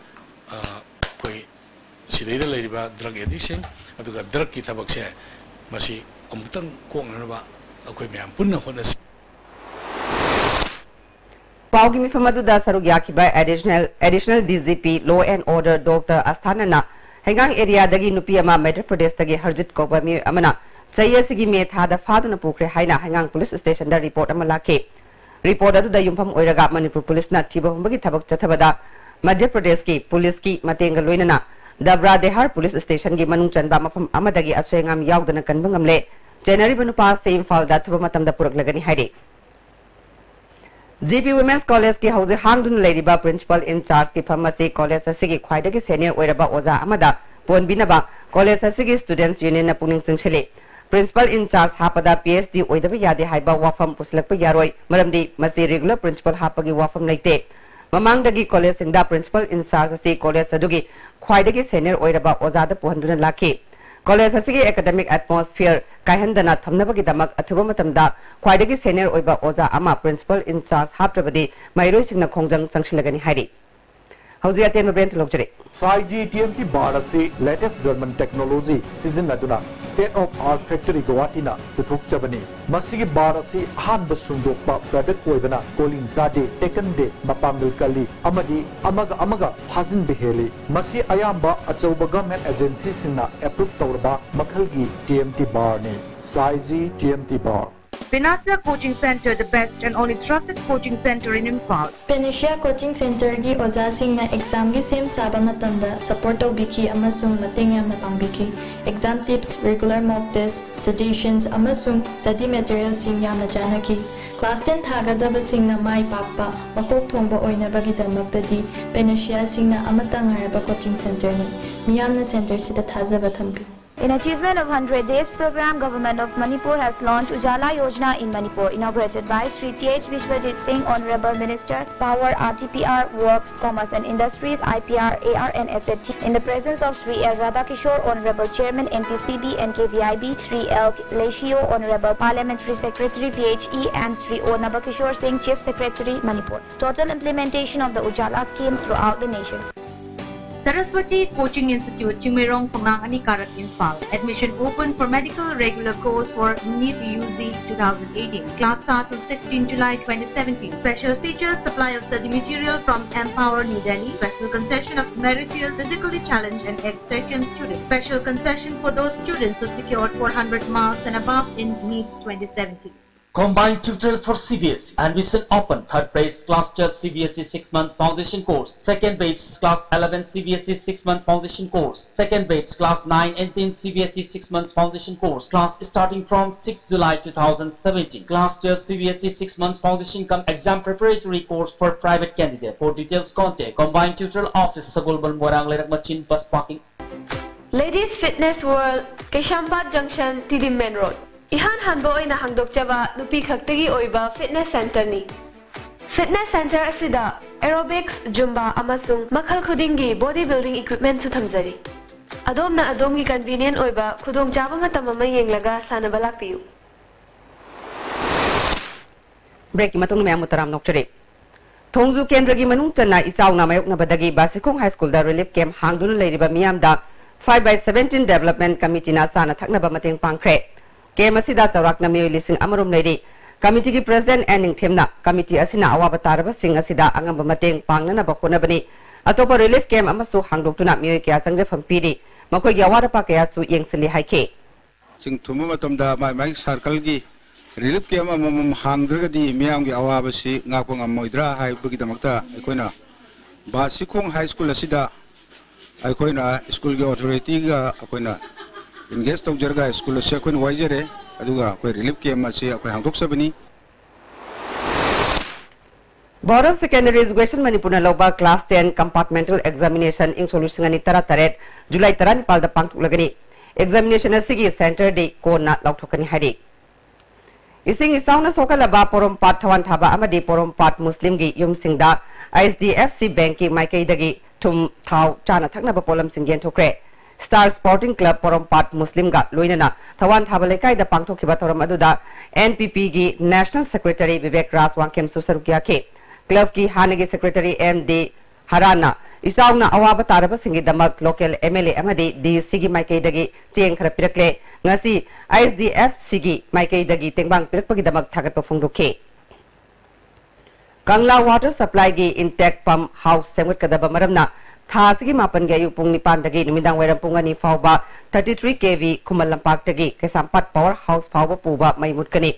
ꯑ, ꯑꯩꯈꯣꯏ ꯁꯤꯗꯩꯗ ꯂꯩꯔꯤꯕ ꯗ꯭ꯔꯒ ꯑꯦꯗꯤꯛꯁꯤꯡ, ꯑꯗꯨꯒ ꯗ꯭ꯔꯒꯀꯤ ꯊꯕꯛꯁꯦ, ꯃꯁꯤ ꯑꯃꯨꯛꯇꯪ ꯀꯣꯛꯅꯅꯕ ꯑꯩꯈꯣꯏ ꯃꯌꯥꯝ ꯄꯨꯟꯅ ꯍꯣꯠꯅꯁꯤ꯫ ꯄꯥꯎꯒꯤ ꯃꯤꯐꯝ ꯑꯗꯨꯗ ꯁꯔꯨꯛ ꯌꯥꯈꯤꯕ additional, additional D G P law and order doctor ꯑꯁꯊꯥꯅꯟꯅ ꯍꯩꯉꯥꯡ ꯑꯦꯔꯤꯌꯥꯗꯒꯤ ꯅꯨꯄꯤ ꯑꯃ ꯃꯙ꯭ꯌ ꯄ꯭ꯔꯗꯦꯁꯇꯒꯤ ꯍꯔꯖꯤꯠ ꯀꯧꯕ ꯃꯤꯑꯣꯏ ꯑꯃꯅ ꯆꯍꯤ ꯑꯁꯤꯒꯤ ꯃꯦ ꯊꯥꯗ ꯐꯥꯗꯨꯅ ꯄꯨꯈ꯭ꯔꯦ ꯍꯥꯏꯅ ꯍꯩꯉꯥꯡ ꯄꯨꯂꯤꯁ ꯁ꯭ꯇꯦꯁꯟꯗ ꯔꯤꯄꯣꯔꯠ ꯑꯃ ꯂꯥꯛꯈꯤ꯫ ꯔꯤꯄꯣꯔꯠ ꯑꯗꯨꯗ ꯌꯨꯝꯐꯝ ꯑꯣꯏꯔꯒ ꯃꯅꯤꯄꯨꯔ ꯄꯨꯂꯤꯁꯅ ꯊꯤꯕ ꯍꯨꯝꯕꯒꯤ ꯊꯕꯛ ꯆꯠꯊꯕꯗ ꯃꯙ꯭ꯌ ꯄ꯭ꯔꯗꯦꯁꯀꯤ ꯄꯨꯂꯤꯁꯀꯤ ꯃꯇꯦꯡꯒ ꯂꯣꯏꯅꯅ ꯗꯕ꯭ꯔꯥ ꯗꯦꯍꯥꯔ ꯄꯨꯂꯤꯁ ꯁ꯭ꯇꯦꯁꯟꯒꯤ ꯃꯅꯨꯡ ꯆꯟꯕ ꯃꯐꯝ ꯑꯃꯗꯒꯤ ꯑꯁꯣꯏ ꯑꯉꯥꯝ ꯌꯥꯎꯗꯅ ꯀꯟꯕ ꯉꯝꯂꯦ꯫ ꯆꯦꯟꯅꯔꯤꯕ ꯅꯨꯄꯥ ꯑꯁꯤ ꯏꯝꯐꯥꯜꯗ ꯑꯊꯨꯕ ꯃꯇꯝꯗ ꯄꯨꯔꯛꯂꯒꯅꯤ ꯍꯥꯏꯔꯤ꯫ ꯖꯤ ꯄꯤ ꯋꯨꯃꯦꯟꯁ ꯀꯣꯂꯦꯖꯀꯤ ꯍꯧꯖꯤꯛ ꯍꯥꯡꯗꯨꯅ ꯂꯩꯔꯤꯕ ꯄ꯭ꯔꯤꯟꯁꯤꯄꯥꯜ ꯏꯟ ꯆꯥꯔꯖꯀꯤ ꯐꯝ ꯑꯁꯤ ꯀꯣꯂꯦꯖ ꯑꯁꯤꯒꯤ ꯈ꯭ꯋꯥꯏꯗꯒꯤ ꯁꯦꯅꯤꯌꯔ ꯑꯣꯏꯔꯕ ꯑꯣꯖꯥ ꯑꯃꯗ ꯄꯣꯟꯕꯤꯅꯕ ꯀꯣꯂꯦꯖ ꯑꯁꯤꯒꯤ ꯁ꯭ꯇꯨꯗꯦꯟꯠꯁ ꯌꯨꯅꯤꯌꯟꯅ ꯄꯨꯛꯅꯤꯡ ꯆꯤꯡꯁꯤꯜꯂꯤ꯫ ꯄ꯭ꯔꯤꯟꯁꯤꯄꯥꯜ ꯏꯟ ꯆꯥꯔꯖ ꯍꯥꯞꯄꯗ ꯄꯤ ꯑꯩꯆ ꯗꯤ ꯑꯣꯏꯗꯕ ꯌꯥꯗꯦ ꯍꯥꯏꯕ ꯋꯥꯐꯝ ꯄꯨꯁꯤꯜꯂꯛꯄ ꯌꯥꯔꯣꯏ, ꯃꯔꯝꯗꯤ ꯃꯁꯤ ꯔꯤꯒꯨꯂꯔ ꯄ꯭ꯔꯤꯟꯁꯤꯄꯥꯜ ꯍꯥꯞꯄꯒꯤ ꯋꯥꯐꯝ ꯂꯩꯇꯦ꯫ ꯃꯃꯥꯡꯗꯒꯤ ꯀꯣꯂꯦꯖꯁꯤꯡꯗ ꯄ꯭ꯔꯤꯟꯁꯤꯄꯥꯜ ꯏꯟ ꯆꯥꯔꯖ ꯑꯁꯤ ꯀꯣꯂꯦꯖ ꯑꯗꯨꯒꯤ ꯈ꯭ꯋꯥꯏꯗꯒꯤ ꯁꯦꯅꯤꯌꯔ ꯑꯣꯏꯔꯕ ꯑꯣꯖꯥꯗ ꯄꯨꯍꯟꯗꯨꯅ ꯂꯥꯛꯈꯤ꯫ ꯀꯣꯂꯦꯖ ꯑꯁꯤꯒꯤ ꯑꯦꯀꯥꯗꯦꯃꯤꯛ ꯑꯦꯠꯃꯣꯁꯐꯤꯌꯔ ꯀꯥꯏꯍꯟꯗꯅ ꯊꯝꯅꯕꯒꯤꯗꯃꯛ ꯑꯊꯨꯕ ꯃꯇꯝꯗ ꯈ꯭ꯋꯥꯏꯗꯒꯤ ꯁꯦꯅꯤꯌꯔ ꯑꯣꯏꯕ ꯑꯣꯖꯥ ꯑꯃ ꯄ꯭ꯔꯤꯟꯁꯤꯄꯥꯜ ꯏꯟ ꯆꯥꯔꯖ ꯍꯥꯞꯇ꯭ꯔꯕꯗꯤ ꯃꯍꯩꯔꯣꯏꯁꯤꯡꯅ ꯈꯣꯡꯖꯪ ꯆꯪꯁꯤꯜꯂꯒꯅꯤ ꯍꯥꯏꯔꯤ꯫ ꯍꯧꯖꯤꯛ ꯑꯇꯦꯟꯕ ꯕ꯭ꯔꯦꯛ ꯂꯧꯖꯔꯤ꯫ ꯁꯥꯏꯖꯤ ꯇꯤ ꯑꯦꯝ ꯇꯤ ꯕꯥꯔ ꯑꯁꯤ ꯂꯦꯇꯦꯁ ꯖꯔꯃꯟ ꯇꯦꯛꯅꯣꯂꯣꯖꯤ ꯁꯤꯖꯤꯟꯅꯗꯨꯅ ꯁ꯭ꯇꯦꯠ ꯑꯣꯐ ꯑꯥꯔꯠ ꯐꯦꯛꯇꯔꯤ ꯒꯧꯍꯥꯇꯤꯅ ꯄꯨꯊꯣꯛꯆꯕꯅꯤ꯫ ꯃꯁꯤꯒꯤ ꯕꯥꯔ ꯑꯁꯤ ꯑꯍꯥꯟꯕ ꯁꯨꯡꯗꯣꯛꯄ ꯄ꯭ꯔꯗꯛ ꯑꯣꯏꯕꯅ ꯀꯣꯂꯤꯡ ꯆꯥꯗꯦ, ꯇꯦꯛꯀꯟꯗꯦ, ꯃꯄꯥꯡꯒꯜ ꯀꯜꯂꯤ ꯑꯃꯗꯤ ꯑꯃꯒ ꯑꯃꯒ ꯐꯥꯖꯤꯟꯕ ꯍꯦꯜꯂꯤ꯫ ꯃꯁꯤ ꯑꯌꯥꯝꯕ ꯑꯆꯧꯕ ꯒꯚꯔꯟꯃꯦꯟꯠ ꯑꯦꯖꯦꯟꯁꯤꯁꯤꯡꯅ ꯑꯦꯄ꯭ꯔꯨꯚ ꯇꯧꯔꯕ ꯃꯈꯜꯒꯤ ꯇꯤ ꯑꯦꯝ ꯇꯤ ꯕꯥꯔꯅꯤ꯫ ꯁꯥꯏꯖꯤ T M T bar. Panacea Coaching Center, the best and only trusted coaching center in Imphal. Panacea Coaching Centerꯒꯤ ꯑꯣꯖꯥꯁꯤꯡꯅ ꯑꯦꯛꯖꯥꯝꯒꯤ ꯁꯦꯝ ꯁꯥꯕ ꯃꯇꯝꯗ ꯁꯄꯣꯔꯠ ꯇꯧꯕꯤꯈꯤ ꯑꯃꯁꯨꯡ ꯃꯇꯦꯡ ꯌꯥꯝꯅ ꯄꯥꯡꯕꯤꯈꯤ꯫ ꯑꯦꯛꯖꯥꯝ ꯇꯤꯞꯁ, ꯔꯤꯒꯨꯂꯔ ꯃꯣꯛ ꯇꯦꯁ, ꯁꯖꯦꯁꯟꯁ ꯑꯃꯁꯨꯡ ꯁ꯭ꯇꯗꯤ ꯃꯦꯇꯔꯤꯌꯦꯜꯁꯤꯡ ꯌꯥꯝꯅ ꯆꯥꯟꯅꯈꯤ꯫ ꯀ꯭ꯂꯥꯁ ꯇꯦꯟ ꯊꯥꯒꯗꯕꯁꯤꯡꯅ ꯃꯥꯏ ꯄꯥꯛꯄ, ꯃꯀꯣꯛ ꯊꯣꯡꯕ ꯑꯣꯏꯅꯕꯒꯤꯗꯃꯛꯇꯗꯤ Panaceaꯁꯤꯡꯅ ꯑꯃꯠꯇ ꯉꯥꯏꯔꯕ ꯀꯣꯆꯤꯡ ꯁꯦꯟꯇꯔꯅꯤ꯫ ꯃꯤꯌꯥꯝꯅ ꯁꯦꯟꯇꯔꯁꯤꯗ ꯊꯥꯖꯕ ꯊꯝꯕꯤꯌꯨ꯫ In achievement of hundred days program, Government of Manipur has launched Ujala Yojana in Manipur, inaugurated by Shri T H Biswajit Singh, Honorable Minister, Power, R T P R, Works, Commerce and Industries, I P R, A R and S F T, in the presence of Shri L Radhakishore, Honorable Chairman, N T C B and K V I B, Shri L Leishio, Honorable Parliamentary Secretary, P H E, and Shri O Nabakishore Singh, Chief Secretary, Manipur. Total implementation of the Ujala scheme throughout the nation. Saraswati Coaching Institute, Chingmeirong, Phunga, Anikarak, Imphal. Admission open for medical regular course for NEET U G two thousand eighteen. Class starts on sixteen July twenty seventeen. Special features: supply of study material from Empower New Delhi. Special concession of meritorious physically challenged and ex-session students. Special concession for those students who secured four hundred marks and above in NEET twenty seventeen. Combined tutorial for C B S E. Admission open. Third batch class twelve C B S E six months foundation course. Second batch class eleven C B S E six months foundation course. Second batch class nine and ten C B S E six months foundation course. Class starting from sixth July two thousand seventeen. Class twelve C B S E six months foundation cum exam preparatory course for private candidate. For details contact Combined Tutorial Office, Sagolbal, Moirang, Leirak Machin, bus parking. Ladies Fitness World, Keishampat Junction, T D Main Road. ꯏꯍꯥꯟ ꯍꯥꯟꯕ ꯑꯣꯏꯅ ꯍꯥꯡꯗꯣꯛꯆꯕ ꯅꯨꯄꯤ ꯈꯛꯇꯒꯤ ꯑꯣꯏꯕ fitness ꯁꯦꯟꯇꯔꯅꯤ꯫ Fitness centre ꯑꯁꯤꯗ ꯑꯦꯔꯣꯕꯤꯛꯁ, Zumba ꯑꯃꯁꯨꯡ ꯃꯈꯜ ꯈꯨꯗꯤꯡꯒꯤ ꯕꯣꯗꯤ ꯕꯤꯜꯗꯤꯡ ꯏꯀ꯭ꯋꯤꯞꯃꯦꯟꯠꯁꯨ ꯊꯝꯖꯔꯤ꯫ ꯑꯗꯣꯝꯅ ꯑꯗꯣꯝꯒꯤ ꯀꯟꯚꯤꯅꯤꯌꯦꯟꯠ ꯑꯣꯏꯕ ꯈꯨꯗꯣꯡꯆꯥꯕ ꯃꯇꯝ ꯑꯃ ꯌꯦꯡꯂꯒ ꯁꯥꯟꯅꯕ ꯂꯥꯛꯄꯤꯌꯨ꯫ ꯕ꯭ꯔꯦꯛꯀꯤ ꯃꯇꯨꯡꯗ ꯃꯌꯥꯝꯕꯨ ꯇꯔꯥꯝꯅ ꯑꯣꯛꯆꯔꯤ꯫ ꯊꯣꯡꯖꯨ ꯀꯦꯟꯗ꯭ꯔꯒꯤ ꯃꯅꯨꯡ ꯆꯟꯅ ꯏꯆꯥꯎꯅ ꯃꯥꯌꯣꯛꯅꯕꯗꯒꯤ ꯕꯥꯁꯤꯈꯣꯡ ꯍꯥꯏ ꯁ꯭ꯀꯨꯜꯗ ꯔꯤꯂꯤꯐ ꯀꯦꯝꯞ ꯍꯥꯡꯗꯨꯅ ꯂꯩꯔꯤꯕ ꯃꯤꯌꯥꯝꯗ ꯐꯥꯏꯚ ꯕꯥꯏ ꯁꯚꯦꯟꯇꯤꯟ ꯗꯦꯕꯂꯞꯃꯦꯟꯠ ꯀꯃꯤꯇꯤꯅ ꯆꯥꯅ ꯊꯛꯅꯕ ꯃꯇꯦꯡ ꯄꯥꯡꯈ꯭ꯔꯦ꯫ ꯀꯦꯝꯞ ꯑꯁꯤꯗ ꯆꯥꯎꯔꯥꯛꯅ ꯃꯤꯑꯣꯏ ꯂꯤꯁꯤꯡ ꯑꯃ ꯔꯣꯝ ꯂꯩꯔꯤ꯫ ꯀꯃꯤꯇꯤꯒꯤ ꯄ꯭ꯔꯁꯤꯗꯦꯟꯠ ꯑꯦꯟ ꯅꯤꯡꯊꯦꯝꯅ ꯀꯃꯤꯇꯤ ꯑꯁꯤꯅ ꯑꯋꯥꯕ ꯇꯥꯔꯕꯁꯤꯡ ꯑꯁꯤꯗ ꯑꯉꯝꯕ ꯃꯇꯦꯡ ꯄꯥꯡꯅꯅꯕ ꯍꯣꯠꯅꯕꯅꯤ꯫ ꯑꯇꯣꯞꯄ ꯔꯤꯂꯤꯐ ꯀꯦꯝꯞ ꯑꯃꯁꯨ ꯍꯥꯡꯗꯣꯛꯇꯨꯅ ꯃꯤꯑꯣꯏ ꯀꯌꯥ ꯆꯪꯖꯐꯝ ꯄꯤꯔꯤ꯫ ꯃꯈꯣꯏꯒꯤ ꯑꯋꯥꯠ ꯑꯄꯥ ꯀꯌꯥꯁꯨ ꯌꯦꯡꯁꯤꯜꯂꯤ ꯍꯥꯏꯈꯤ꯫ ꯆꯤꯡ ꯊꯨꯝꯕ ꯃꯇꯝꯗ ꯃꯥꯏ ꯃꯥꯏ ꯁꯥꯔꯀꯜꯒꯤ ꯔꯤꯂꯤꯐ ꯀꯦꯝꯞ ꯑꯃꯃꯝ ꯍꯥꯡꯗ꯭ꯔꯒꯗꯤ ꯃꯤꯌꯥꯝꯒꯤ ꯑꯋꯥꯕꯁꯤ ꯉꯥꯛꯄ ꯉꯝꯃꯣꯏꯗ꯭ꯔꯥ ꯍꯥꯏꯕꯒꯤꯗꯃꯛꯇ ꯑꯩꯈꯣꯏꯅ ꯕꯥꯁꯤꯈꯣꯡ ꯍꯥꯏ ꯁ꯭ꯀꯨꯜ ꯑꯁꯤꯗ ꯑꯩꯈꯣꯏꯅ ꯁ꯭ꯀꯨꯜꯒꯤ ꯑꯣꯊꯣꯔꯤꯇꯤꯒ ꯑꯩꯈꯣꯏꯅ ꯑꯦꯡꯒꯦꯖ ꯇꯧꯖꯔꯒ ꯁ꯭ꯀꯨꯜ ꯑꯁꯤ ꯑꯩꯈꯣꯏꯅ ꯋꯥꯏꯖꯔꯦ꯫ ꯑꯗꯨꯒ ꯑꯩꯈꯣꯏ ꯔꯤꯂꯤꯐ ꯀꯦꯝꯞ ꯑꯁꯤ ꯑꯩꯈꯣꯏ ꯍꯥꯡꯗꯣꯛꯆꯕꯅꯤ꯫ Board of Secondary Education ꯃꯅꯤꯄꯨꯔꯅ ꯂꯧꯕ class ten compartmental examination ꯏꯪ ꯁꯣꯛ ꯂꯤꯁꯤꯡ ꯑꯅꯤ ꯇꯔꯥꯇꯔꯦꯠ ꯖꯨꯂꯥꯏ ꯇꯔꯥꯅꯤꯄꯥꯜꯗ ꯄꯥꯡꯊꯣꯛꯂꯒꯅꯤ꯫ Examination ꯑꯁꯤꯒꯤ centreꯗꯤ ꯀꯣꯟꯅ ꯂꯥꯎꯊꯣꯛꯀꯅꯤ ꯍꯥꯏꯔꯤ꯫ ꯏꯁꯤꯡ ꯏꯆꯥꯎꯅ ꯁꯣꯛꯍꯜꯂꯕ ꯄꯣꯔꯣꯝꯄꯥꯠ ꯊꯋꯥꯟꯊꯥꯕ ꯑꯃꯗꯤ ꯄꯣꯔꯣꯝꯄꯥꯠ ꯃꯨꯁꯂꯤꯝꯒꯤ ꯌꯨꯝꯁꯤꯡꯗ ꯑꯩꯆ ꯗꯤ ꯑꯦꯐ ꯁꯤ ꯕꯦꯡꯛꯀꯤ ꯃꯥꯏꯀꯩꯗꯒꯤ ꯊꯨꯝ, ꯊꯥꯎ, ꯆꯥꯅ ꯊꯛꯅꯕ ꯄꯣꯠꯂꯝꯁꯤꯡ ꯌꯦꯟꯊꯣꯛꯈ꯭ꯔꯦ꯫ ꯁ꯭ꯇꯥꯔ ꯁ꯭ꯄꯣꯔꯇꯤꯡ ꯀ꯭ꯂꯕ ꯄꯣꯔꯣꯝꯄꯥꯠ ꯃꯨꯁꯂꯤꯝꯒ ꯂꯣꯏꯅꯅ ꯊꯋꯥꯟꯊꯥꯕ ꯂꯩꯀꯥꯏꯗ ꯄꯥꯡꯊꯣꯛꯈꯤꯕ ꯊꯧꯔꯝ ꯑꯗꯨꯗ ꯑꯦꯟ ꯄꯤ ꯄꯤꯒꯤ ꯅꯦꯁꯅꯦꯜ ꯁꯦꯀ꯭ꯔꯦꯇꯔꯤ ꯕꯤꯕꯦꯛ ꯔꯥꯖ ꯋꯥꯡꯈꯦꯝꯁꯨ ꯁꯔꯨꯛ ꯌꯥꯈꯤ꯫ ꯀ꯭ꯂꯕꯀꯤ ꯍꯥꯟꯅꯒꯤ ꯁꯦꯀ꯭ꯔꯦꯇꯔꯤ ꯑꯦꯝ ꯗꯤ ꯍꯔꯥꯟꯅ ꯏꯆꯥꯎꯅ ꯑꯋꯥꯕ ꯇꯥꯔꯕꯁꯤꯡꯒꯤꯗꯃꯛ ꯂꯣꯀꯦꯜ ꯑꯦꯝ ꯑꯦꯜ ꯑꯦ ꯑꯃꯗꯤ ꯗꯤ ꯁꯤꯒꯤ ꯃꯥꯏꯀꯩꯗꯒꯤ ꯆꯦꯡ ꯈꯔ ꯄꯤꯔꯛꯂꯦ꯫ ꯉꯁꯤ ꯑꯩꯆ ꯗꯤ ꯑꯦꯐ ꯁꯤꯒꯤ ꯃꯥꯏꯀꯩꯗꯒꯤ ꯇꯦꯡꯕꯥꯡ ꯄꯤꯔꯛꯄꯒꯤꯗꯃꯛ ꯊꯥꯒꯠꯄ ꯐꯣꯡꯗꯣꯛꯈꯤ꯫ ꯀꯪꯂꯥ ꯋꯥꯇꯔ ꯁꯄ꯭ꯂꯥꯏꯒꯤ ꯏꯟꯇꯦꯛ ꯄꯝ ꯍꯥꯎꯁ ꯁꯦꯝꯒꯠꯀꯗꯕ ꯃꯔꯝꯅ ꯊꯥ ꯑꯁꯤꯒꯤ ꯃꯥꯄꯟꯒꯤ ꯑꯌꯨꯛ ꯄꯨꯡ ꯅꯤꯄꯥꯟꯗꯒꯤ ꯅꯨꯃꯤꯗꯥꯡ ꯋꯥꯏꯔꯝ ꯄꯨꯡ ꯑꯅꯤ ꯐꯥꯎꯕ thirty three K V ꯈꯨꯃꯟ ꯂꯝꯄꯥꯛꯇꯒꯤ ꯀꯩꯁꯥꯝꯄꯥꯠ ꯄꯥꯋꯔ ꯍꯥꯎꯁ ꯐꯥꯎꯕ ꯄꯨꯕ ꯃꯩ ꯃꯨꯠꯀꯅꯤ꯫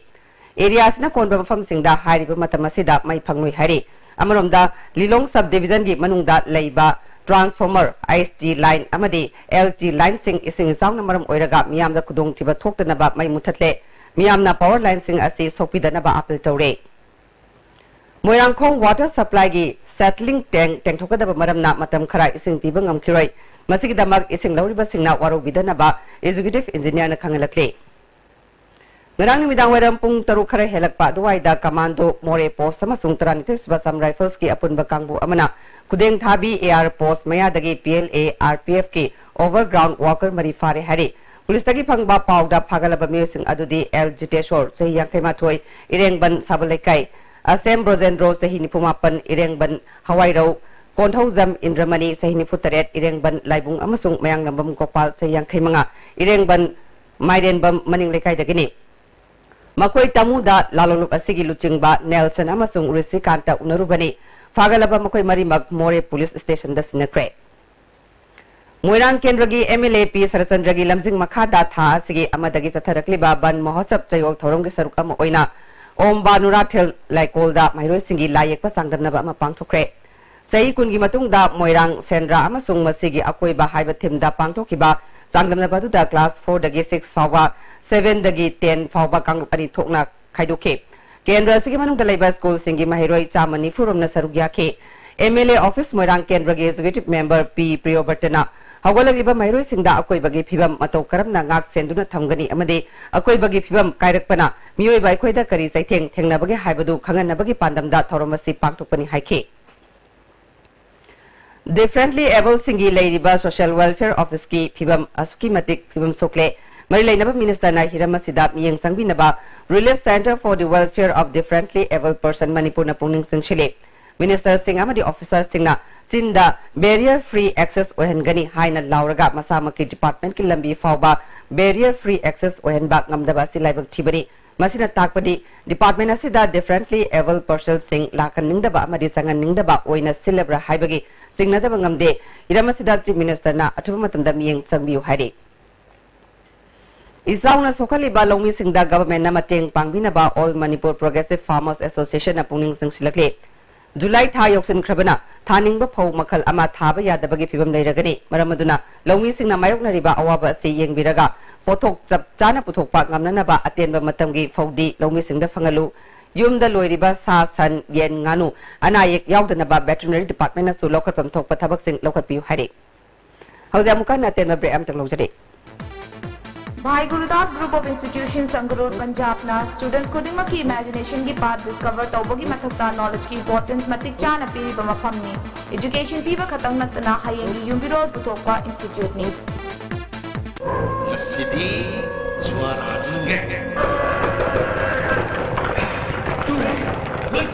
ꯑꯦꯔꯤꯌꯥ ꯑꯁꯤꯅ ꯀꯣꯟꯕ ꯃꯐꯝꯁꯤꯡꯗ ꯍꯥꯏꯔꯤꯕ ꯃꯇꯝ ꯑꯁꯤꯗ ꯃꯩ ꯐꯪꯂꯣꯏ ꯍꯥꯏꯔꯤ꯫ ꯑꯃꯔꯣꯝꯗ, ꯂꯤꯂꯣꯡ ꯁꯕ ꯗꯤꯚꯤꯖꯟꯒꯤ ꯃꯅꯨꯡꯗ ꯂꯩꯕ ꯇ꯭ꯔꯥꯟꯁꯐꯣꯔꯃꯔ, ꯑꯥꯏ ꯑꯦꯁ ꯇꯤ ꯂꯥꯏꯟ ꯑꯃꯗꯤ ꯑꯦꯜ ꯇꯤ ꯂꯥꯏꯟꯁꯤꯡ ꯏꯁꯤꯡ ꯏꯆꯥꯎꯅ ꯃꯔꯝ ꯑꯣꯏꯔꯒ ꯃꯤꯌꯥꯝꯗ ꯈꯨꯗꯣꯡꯊꯤꯕ ꯊꯣꯛꯇꯅꯕ ꯃꯩ ꯃꯨꯊꯠꯂꯦ꯫ ꯃꯤꯌꯥꯝꯅ ꯄꯥꯋꯔ ꯂꯥꯏꯟꯁꯤꯡ ꯑꯁꯤ ꯁꯣꯛꯄꯤꯗꯅꯕ ꯑꯥꯄꯤꯜ ꯇꯧꯔꯦ꯫ ꯃꯣꯏꯔꯥꯡꯈꯣꯡ ꯋꯥꯇꯔ ꯁꯄ꯭ꯂꯥꯏꯒꯤ ꯁꯦꯇꯂꯤꯡ ꯇꯦꯡ ꯇꯦꯡꯊꯣꯛꯀꯗꯕ ꯃꯔꯝꯅ ꯃꯇꯝ ꯈꯔ ꯏꯁꯤꯡ ꯄꯤꯕ ꯉꯝꯈꯤꯔꯣꯏ꯫ ꯃꯁꯤꯒꯤꯗꯃꯛ ꯏꯁꯤꯡ ꯂꯧꯔꯤꯕꯁꯤꯡꯅ ꯋꯥꯔꯧꯕꯤꯗꯅꯕ ꯑꯦꯛꯖꯤꯀ꯭ꯌꯨꯇꯤꯚ ꯏꯟꯖꯤꯅꯤꯌꯔꯅ ꯈꯪꯍꯜꯂꯛꯂꯤ꯫ ꯉꯔꯥꯡ ꯅꯨꯃꯤꯗꯥꯡ ꯋꯥꯏꯔꯝ ꯄꯨꯡ ꯇꯔꯨꯛ ꯈꯔ ꯍꯦꯜꯂꯛꯄ ꯑꯗꯨꯋꯥꯏꯗ ꯀꯃꯥꯟꯗꯣ ꯃꯣꯔꯦ ꯄꯣꯁ ꯑꯃꯁꯨꯡ ꯇꯔꯥꯅꯤꯊꯣꯏ ꯁꯨꯕ ꯑꯁꯥꯝ ꯔꯥꯏꯐꯜꯁꯀꯤ ꯑꯄꯨꯟꯕ ꯀꯥꯡꯕꯨ ꯑꯃꯅ ꯈꯨꯗꯦꯡ ꯊꯥꯕꯤ ꯑꯦ ꯑꯥꯔ ꯄꯣꯁ ꯃꯌꯥꯗꯒꯤ P L A R P ꯑꯦꯐꯀꯤ ꯑꯣꯚꯔꯒ꯭ꯔꯥꯎꯟꯗ ꯋꯥꯔꯀꯔ ꯃꯔꯤ ꯐꯥꯔꯦ ꯍꯥꯏꯔꯤ꯫ ꯄꯨꯂꯤꯁꯇꯒꯤ ꯐꯪꯕ ꯄꯥꯎꯗ ꯐꯥꯒꯠꯂꯕ ꯃꯤꯑꯣꯏꯁꯤꯡ ꯑꯗꯨꯗꯤ ꯑꯦꯜ ꯖꯤꯇꯦꯁꯣꯔ, ꯆꯍꯤ ꯌꯥꯡꯈꯩ ꯃꯥꯊꯣꯏ, ꯏꯔꯦꯡꯕꯟ ꯁꯥꯕ ꯂꯩꯀꯥꯏ, ꯑꯁꯦꯝ ꯕ꯭ꯔꯣꯖꯦꯟꯗ꯭ꯔꯣ, ꯆꯍꯤ ꯅꯤꯐꯨ ꯃꯥꯄꯟ, ꯏꯔꯦꯡꯕꯟ ꯍꯋꯥꯏꯔꯧ, ꯀꯣꯟꯊꯧꯖꯝ ꯏꯟꯗ꯭ꯔꯃꯅꯤ, ꯆꯍꯤ ꯅꯤꯐꯨ ꯇꯔꯦꯠ, ꯏꯔꯦꯡꯕꯟ ꯂꯥꯏꯕꯨꯡ ꯑꯃꯁꯨꯡ ꯃꯌꯥꯡꯂꯝꯕꯝ ꯒꯣꯄꯥꯜ, ꯆꯍꯤ ꯌꯥꯡꯈꯩ ꯃꯉꯥ, ꯏꯔꯦꯡꯕꯟ ꯃꯥꯏꯔꯦꯟꯕꯝ ꯃꯅꯤꯡ ꯂꯩꯀꯥꯏꯗꯒꯤꯅꯤ꯫ ꯃꯈꯣꯏ ꯇꯃꯨꯗ ꯂꯥꯂꯣꯡꯂꯨꯞ ꯑꯁꯤꯒꯤ ꯂꯨꯆꯤꯡꯕ ꯅꯦꯜꯁꯟ ꯑꯃꯁꯨꯡ ꯔꯤꯁꯤꯀꯥꯟꯇ ꯎꯅꯔꯨꯕꯅꯤ꯫ ꯐꯥꯒꯠꯂꯕ ꯃꯈꯣꯏ ꯃꯔꯤꯃꯛ ꯃꯣꯔꯦ ꯄꯨꯂꯤꯁ ꯁ꯭ꯇꯦꯁꯟꯗ ꯁꯤꯟꯅꯈ꯭ꯔꯦ꯫ ꯃꯣꯏꯔꯥꯡ ꯀꯦꯟꯗ꯭ꯔꯒꯤ MLA ꯄꯤ ꯁꯔꯠꯆꯟꯗ꯭ꯔꯒꯤ ꯂꯝꯖꯤꯡ ꯃꯈꯥꯗ ꯊꯥ ꯑꯁꯤꯒꯤ ꯑꯃꯗꯒꯤ ꯆꯠꯊꯔꯛꯂꯤꯕ ꯕꯟ ꯃꯍꯣꯠꯁꯕ ꯆꯌꯣꯜ ꯊꯧꯔꯝꯒꯤ ꯁꯔꯨꯛ ꯑꯃ ꯑꯣꯏꯅ ꯑꯣꯝ ꯕꯥꯅꯨꯔꯥꯊꯦꯜ ꯂꯥꯏꯀꯣꯜꯗ ꯃꯍꯩꯔꯣꯏꯁꯤꯡꯒꯤ ꯂꯥꯏ ꯌꯦꯛꯄ ꯆꯥꯡꯗꯝꯅꯕ ꯑꯃ ꯄꯥꯡꯊꯣꯛꯈ꯭ꯔꯦ꯫ ꯆꯍꯤ ꯀꯨꯟꯒꯤ ꯃꯇꯨꯡꯗ ꯃꯣꯏꯔꯥꯡ, ꯁꯦꯟꯗ꯭ꯔꯥ ꯑꯃꯁꯨꯡ ꯃꯁꯤꯒꯤ ꯑꯀꯣꯏꯕ ꯍꯥꯏꯕ ꯊꯤꯝꯗ ꯄꯥꯡꯊꯣꯛꯈꯤꯕ ꯆꯥꯡꯗꯝꯅꯕ ꯑꯗꯨꯗ class four ꯗꯒꯤ six ꯐꯥꯎꯕ, seven ꯗꯒꯤ ten ꯐꯥꯎꯕ ꯀꯥꯡꯂꯨꯞ ꯑꯅꯤ ꯊꯣꯛꯅ ꯈꯥꯏꯗꯣꯛꯈꯤ꯫ ꯀꯦꯟꯗ꯭ꯔ ꯑꯁꯤꯒꯤ ꯃꯅꯨꯡꯗ ꯂꯩꯕ ꯁ꯭ꯀꯨꯜꯁꯤꯡꯒꯤ ꯃꯍꯩꯔꯣꯏ ꯆꯥꯝꯃ ꯅꯤꯐꯨ ꯔꯣꯝꯅ ꯁꯔꯨꯛ ꯌꯥꯈꯤ꯫ MLA office ꯃꯣꯏꯔꯥꯡ ꯀꯦꯟꯗ꯭ꯔꯒꯤ executive member ꯄꯤ ꯄ꯭ꯔꯤꯌꯣꯕ꯭ꯔꯇꯅ ꯍꯧꯒꯠꯂꯛꯂꯤꯕ ꯃꯍꯩꯔꯣꯏꯁꯤꯡꯗ ꯑꯀꯣꯏꯕꯒꯤ ꯐꯤꯕꯝ ꯃꯇꯧ ꯀꯔꯝꯅ ꯉꯥꯛ ꯁꯦꯟꯗꯨꯅ ꯊꯝꯒꯅꯤ ꯑꯃꯗꯤ ꯑꯀꯣꯏꯕꯒꯤ ꯐꯤꯕꯝ ꯀꯥꯏꯔꯛꯄꯅ ꯃꯤꯑꯣꯏꯕ ꯑꯩꯈꯣꯏꯗ ꯀꯔꯤ ꯆꯩꯊꯦꯡ ꯊꯦꯡꯅꯕꯒꯦ ꯍꯥꯏꯕꯗꯨ ꯈꯪꯍꯟꯅꯕꯒꯤ ꯄꯥꯟꯗꯝꯗ ꯊꯧꯔꯝ ꯑꯁꯤ ꯄꯥꯡꯊꯣꯛꯄꯅꯤ ꯍꯥꯏꯈꯤ꯫ Differently abledꯁꯤꯡꯒꯤ ꯂꯩꯔꯤꯕ social welfare officeꯀꯤ ꯐꯤꯕꯝ ꯑꯁꯨꯛꯀꯤ ꯃꯇꯤꯛ ꯐꯤꯕꯝ ꯁꯣꯛꯂꯦ꯫ ꯃꯔꯤ ꯂꯩꯅꯕ ministerꯅ ꯍꯤꯔꯝ ꯑꯁꯤꯗ ꯃꯤꯠꯌꯦꯡ ꯆꯪꯕꯤꯅꯕ Relief Centre for the Welfare of Differently Abled Person ꯃꯅꯤꯄꯨꯔꯅ ꯄꯨꯛꯅꯤꯡ ꯆꯤꯡꯁꯤꯜꯂꯤ꯫ Ministerꯁꯤꯡ ꯑꯃꯗꯤ officerꯁꯤꯡꯅ ꯆꯤꯟꯗ barrier free access ꯑꯣꯏꯍꯟꯒꯅꯤ ꯍꯥꯏꯅ ꯂꯥꯎꯔꯒ ꯃꯁꯥꯃꯛꯀꯤ departmentꯀꯤ ꯂꯝꯕꯤ ꯐꯥꯎꯕ barrier free access ꯑꯣꯏꯍꯟꯕ ꯉꯝꯗꯕ ꯑꯁꯤ ꯂꯥꯏꯕꯛ ꯊꯤꯕꯅꯤ꯫ ꯃꯁꯤꯅ ꯇꯥꯛꯄꯗꯤ department ꯑꯁꯤꯗ differently abled personꯁꯤꯡ ꯂꯥꯛꯍꯟꯅꯤꯡꯗꯕ ꯑꯃꯗꯤ ꯆꯪꯍꯟꯅꯤꯡꯗꯕ ꯑꯣꯏꯅ ꯁꯤꯜꯂꯕ꯭ꯔꯥ ꯍꯥꯏꯕꯒꯤ ꯆꯤꯡꯅꯗꯕ ꯉꯝꯗꯦ꯫ ꯍꯤꯔꯝ ꯑꯁꯤꯗ Chief Ministerꯅ ꯑꯊꯨꯕ ꯃꯇꯝꯗ ꯃꯤꯠꯌꯦꯡ ꯆꯪꯕꯤꯌꯨ ꯍꯥꯏꯔꯤ꯫ ꯏꯆꯥꯎꯅ ꯁꯣꯛꯍꯜꯂꯤꯕ ꯂꯧꯃꯤꯁꯤꯡꯗ governmentꯅ ꯃꯇꯦꯡ ꯄꯥꯡꯕꯤꯅꯕ All Manipur Progressive Farmers Associationꯅ ꯄꯨꯛꯅꯤꯡ ꯆꯤꯡꯁꯤꯜꯂꯛꯂꯤ꯫ ꯖꯨꯂꯥꯏ ꯊꯥ ꯌꯧꯁꯤꯟꯈ꯭ꯔꯕꯅ ꯊꯥꯅꯤꯡꯕ ꯐꯧ ꯃꯈꯜ ꯑꯃ ꯊꯥꯕ ꯌꯥꯗꯕꯒꯤ ꯐꯤꯕꯝ ꯂꯩꯔꯒꯅꯤ꯫ ꯃꯔꯝ ꯑꯗꯨꯅ ꯂꯧꯃꯤꯁꯤꯡꯅ ꯃꯥꯌꯣꯛꯅꯔꯤꯕ ꯑꯋꯥꯕ ꯑꯁꯤ ꯌꯦꯡꯕꯤꯔꯒ ꯄꯣꯠꯊꯣꯛ ꯆꯞ ꯆꯥꯅ ꯄꯨꯊꯣꯛꯄ ꯉꯝꯅꯅꯕ ꯑꯇꯦꯟꯕ ꯃꯇꯝꯒꯤ ꯐꯧꯗꯤ ꯂꯧꯃꯤꯁꯤꯡꯗ ꯐꯪꯍꯜꯂꯨ꯫ ꯌꯨꯝꯗ ꯂꯣꯏꯔꯤꯕ ꯁꯥ, ꯁꯟ, ꯌꯦꯟ, ꯉꯥꯅꯨ ꯑꯅꯥ ꯑꯌꯦꯛ ꯌꯥꯎꯗꯅꯕ veterinary departmentꯅꯁꯨ ꯂꯧꯈꯠꯐꯝ ꯊꯣꯛꯄ ꯊꯕꯛꯁꯤꯡ ꯂꯧꯈꯠꯄꯤꯌꯨ ꯍꯥꯏꯔꯤ꯫ ꯍꯧꯖꯤꯛ ꯑꯃꯨꯛꯀ ꯍꯟꯅ ꯑꯇꯦꯟꯕ break ꯑꯃꯇꯪ ꯂꯧꯖꯔꯤ꯫ Bhai Gurudas Group of Institutions, Sangrur, Punjabꯅ students ꯈꯨꯗꯤꯡꯃꯛꯀꯤ imaginationꯒꯤ path discover ꯇꯧꯕꯒꯤ ꯃꯊꯛꯇ knowledgeꯀꯤ importance ꯃꯇꯤꯛ ꯆꯥꯅ ꯄꯤꯔꯤꯕ ꯃꯐꯝꯅꯤ꯫ Education ꯄꯤꯕ ꯈꯛꯇꯪ ꯅꯠꯇꯅ ꯍꯌꯦꯡꯒꯤ ꯌꯨꯝꯕꯤꯔꯣꯜ ꯄꯨꯊꯣꯛꯄ instituteꯅꯤ꯫ ꯉꯁꯤꯗꯤ ꯖ꯭ꯋꯥꯔ ꯍꯥꯖꯤꯟꯒꯦ꯫ ꯇꯨ ꯍꯦ, ꯂꯣꯏ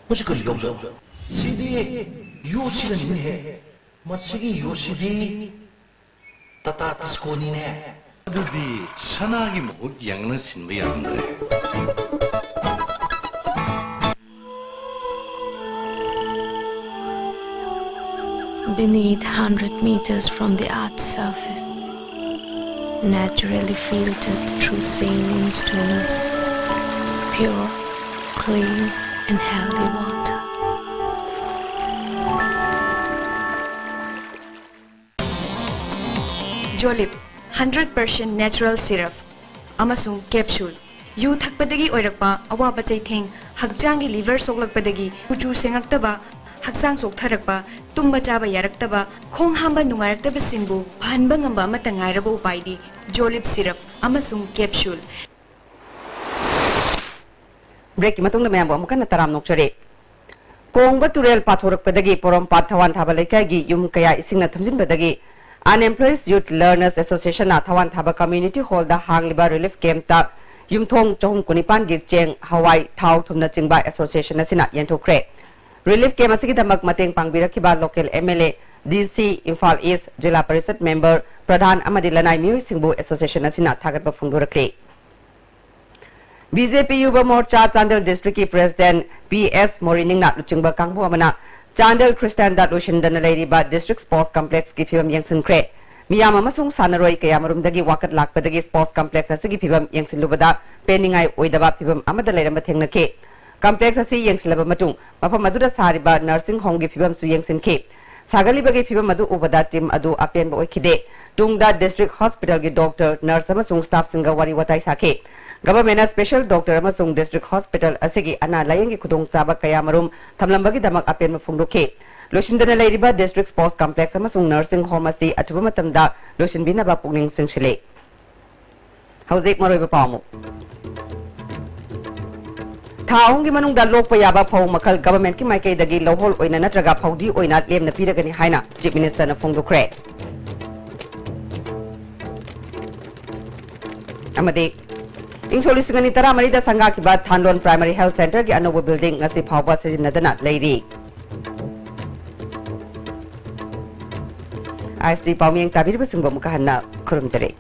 ꯃꯁꯤ ꯀꯔꯤ ꯌꯥꯎꯖꯥꯠꯅꯣ? ꯁꯤꯗꯤ ꯌꯣꯠꯁꯤꯗꯅꯤꯅꯦꯍꯦ꯫ ꯃꯁꯤꯒꯤ ꯌꯣꯠꯁꯤꯗꯤ ꯇꯥꯇꯥ ꯇꯤꯁꯀꯣꯅꯤꯅꯦ꯫ ꯑꯗꯨꯗꯤ ꯁꯅꯥꯒꯤ ꯃꯍꯨꯠ ꯌꯦꯡꯅ ꯁꯤꯟꯕ ꯌꯥꯔꯝꯗ꯭ꯔꯦ꯫ Beneath hundred meters from the earth's surface, naturally filtered through saline stones, pure, clean, and healthy water. Jolib, hundred percent natural syrup ꯑꯃꯁꯨꯡ capsule꯫ ꯌꯨ ꯊꯛꯄꯗꯒꯤ ꯑꯣꯏꯔꯛꯄ ꯑꯋꯥꯕ ꯆꯩꯊꯦꯡ, ꯍꯛꯆꯥꯡꯒꯤ liver ꯁꯣꯛꯂꯛꯄꯗꯒꯤ ꯀꯨꯆꯨ ꯁꯦꯡꯉꯛꯇꯕ, ꯍꯛꯆꯥꯡ ꯆꯣꯛꯊꯔꯛꯄ, ꯇꯨꯝꯕ ꯆꯥꯕ ꯌꯥꯔꯛꯇꯕ, ꯈꯣꯡ ꯍꯥꯝꯕ ꯅꯨꯡꯉꯥꯏꯔꯛꯇꯕꯁꯤꯡꯕꯨ ꯐꯍꯟꯕ ꯉꯝꯕ ꯑꯃꯠꯇ ꯉꯥꯏꯔꯕ ꯎꯄꯥꯏꯗꯤ Jolib syrup ꯑꯃꯁꯨꯡ capsule꯫ Breakꯀꯤ ꯃꯇꯨꯡꯗ ꯃꯌꯥꯝꯕꯨ ꯑꯃꯨꯛ ꯍꯟꯅ ꯇꯔꯥꯝꯅ ꯑꯣꯛꯆꯔꯤ꯫ ꯀꯣꯡꯕ ꯇꯨꯔꯦꯜ ꯄꯥꯊꯣꯔꯛꯄꯗꯒꯤ ꯄꯣꯔꯣꯝꯄꯥꯠ ꯊꯋꯥꯟ ꯊꯥꯕ ꯂꯩꯀꯥꯏꯒꯤ ꯌꯨꯝ ꯀꯌꯥ ꯏꯁꯤꯡꯅ ꯊꯨꯝꯖꯤꯟꯕꯗꯒꯤ Unemployed Youth Learners Associationꯅ ꯊꯋꯥꯟ ꯊꯥꯕ community hallꯗ ꯍꯥꯡꯂꯤꯕ relief campꯇ ꯌꯨꯝꯊꯣꯡ ꯆꯍꯨꯝ ꯀꯨꯟꯅꯤꯄꯥꯟꯒꯤ ꯆꯦꯡ, ꯍꯋꯥꯏ, ꯊꯥꯎ, ꯊꯨꯝꯅꯆꯤꯡꯕ association ꯑꯁꯤꯅ ꯌꯦꯟꯊꯣꯛꯈ꯭ꯔꯦ꯫ Relief camp ꯑꯁꯤꯒꯤꯗꯃꯛ ꯃꯇꯦꯡ ꯄꯥꯡꯕꯤꯔꯛꯈꯤꯕ local MLA, DC, Imphal East, ꯖꯤꯂꯥ ꯄꯔꯤꯁꯠ member, ꯄ꯭ꯔꯙꯥꯟ ꯑꯃꯗꯤ ꯂꯅꯥꯏ ꯃꯤꯑꯣꯏꯁꯤꯡꯕꯨ association ꯑꯁꯤꯅ ꯊꯥꯒꯠꯄ ꯐꯣꯡꯗꯣꯔꯛꯂꯤ꯫ BJP Yuva Morcha Chandel Districtꯀꯤ President PS ꯃꯣꯔꯤꯅꯤꯡꯅ ꯂꯨꯆꯤꯡꯕ ꯀꯥꯡꯕꯨ ꯑꯃꯅ ꯆꯥꯟꯗꯦꯜ ꯈ꯭ꯔꯤꯁꯇꯥꯟꯗ ꯂꯣꯏꯁꯤꯟꯗꯅ ꯂꯩꯔꯤꯕ district sports complexꯀꯤ ꯐꯤꯕꯝ ꯌꯦꯡꯁꯤꯟꯈ꯭ꯔꯦ꯫ ꯃꯤꯌꯥꯝ ꯑꯃꯁꯨꯡ ꯁꯥꯟꯅꯔꯣꯏ ꯀꯌꯥꯃꯔꯨꯝꯗꯒꯤ ꯋꯥꯀꯠ ꯂꯥꯛꯄꯗꯒꯤ sports complex ꯑꯁꯤꯒꯤ ꯐꯤꯕꯝ ꯌꯦꯡꯁꯤꯜꯂꯨꯕꯗ ꯄꯦꯟꯅꯤꯡꯉꯥꯏ ꯑꯣꯏꯗꯕ ꯐꯤꯕꯝ ꯑꯃꯗ ꯂꯩꯔꯝꯕ ꯊꯦꯡꯅꯈꯤ꯫ Complex ꯑꯁꯤ ꯌꯦꯡꯁꯤꯜꯂꯕ ꯃꯇꯨꯡ ꯃꯐꯝ ꯑꯗꯨꯗ ꯁꯥꯔꯤꯕ nursing homeꯒꯤ ꯐꯤꯕꯝꯁꯨ ꯌꯦꯡꯁꯤꯟꯈꯤ꯫ ꯁꯥꯒꯠꯂꯤꯕꯒꯤ ꯐꯤꯕꯝ ꯑꯗꯨ ꯎꯕꯗ team ꯑꯗꯨ ꯑꯄꯦꯟꯕ ꯑꯣꯏꯈꯤꯗꯦ꯫ ꯇꯨꯡꯗ district hospitalꯒꯤ doctor, nurse ꯑꯃꯁꯨꯡ staffꯁꯤꯡꯒ ꯋꯥꯔꯤ ꯋꯥꯇꯥꯏ ꯁꯥꯈꯤ꯫ Governmentꯅ special doctor ꯑꯃꯁꯨꯡ district hospital ꯑꯁꯤꯒꯤ ꯑꯅꯥ ꯂꯥꯌꯦꯡꯒꯤ ꯈꯨꯗꯣꯡꯆꯥꯕ ꯀꯌꯥꯃꯔꯨꯝ ꯊꯝꯂꯝꯕꯒꯤꯗꯃꯛ ꯑꯄꯦꯟꯕ ꯐꯣꯡꯗꯣꯛꯈꯤ꯫ ꯂꯣꯏꯁꯤꯟꯗꯅ ꯂꯩꯔꯤꯕ district sports complex ꯑꯃꯁꯨꯡ nursing home ꯑꯁꯤ ꯑꯊꯨꯕ ꯃꯇꯝꯗ ꯂꯣꯏꯁꯤꯟꯕꯤꯅꯕ ꯄꯨꯛꯅꯤꯡ ꯆꯤꯡꯁꯤꯜꯂꯤ꯫ ꯍꯧꯖꯤꯛ ꯃꯔꯨꯑꯣꯏꯕ ꯄꯥꯎ ꯑꯃꯨꯛ꯫ ꯊꯥ ꯑꯍꯨꯝꯒꯤ ꯃꯅꯨꯡꯗ ꯂꯣꯛꯄ ꯌꯥꯕ ꯐꯧ ꯃꯈꯜ governmentꯀꯤ ꯃꯥꯏꯀꯩꯗꯒꯤ ꯂꯧꯍꯣꯜ ꯑꯣꯏꯅ ꯅꯠꯇ꯭ꯔꯒ ꯐꯧꯗꯤ ꯑꯣꯏꯅ ꯂꯦꯝꯅ ꯄꯤꯔꯒꯅꯤ ꯍꯥꯏꯅ Chief Ministerꯅ ꯐꯣꯡꯗꯣꯛꯈ꯭ꯔꯦ꯫ ꯑꯃꯗꯤ ꯏꯪ ꯁꯣꯛ ꯂꯤꯁꯤꯡ ꯑꯅꯤ ꯇꯔꯥꯃꯔꯤꯗ ꯁꯪꯒꯥꯈꯤꯕ ꯊꯥꯟꯂꯣꯟ ꯄ꯭ꯔꯥꯏꯃꯔꯤ ꯍꯦꯜꯊ ꯁꯦꯟꯇꯔꯒꯤ ꯑꯅꯧꯕ ꯕꯤꯜꯗꯤꯡ ꯉꯁꯤ ꯐꯥꯎꯕ ꯁꯤꯖꯤꯟꯅꯗꯅ ꯂꯩꯔꯤ꯫ ꯑꯥꯏ ꯑꯦꯁ ꯇꯤ ꯄꯥꯎꯃꯤꯌꯦꯡ ꯇꯥꯕꯤꯔꯤꯕꯁꯤꯡꯕꯨ ꯑꯃꯨꯛꯀ ꯍꯟꯅ ꯈꯨꯔꯨꯝꯖꯔꯤ꯫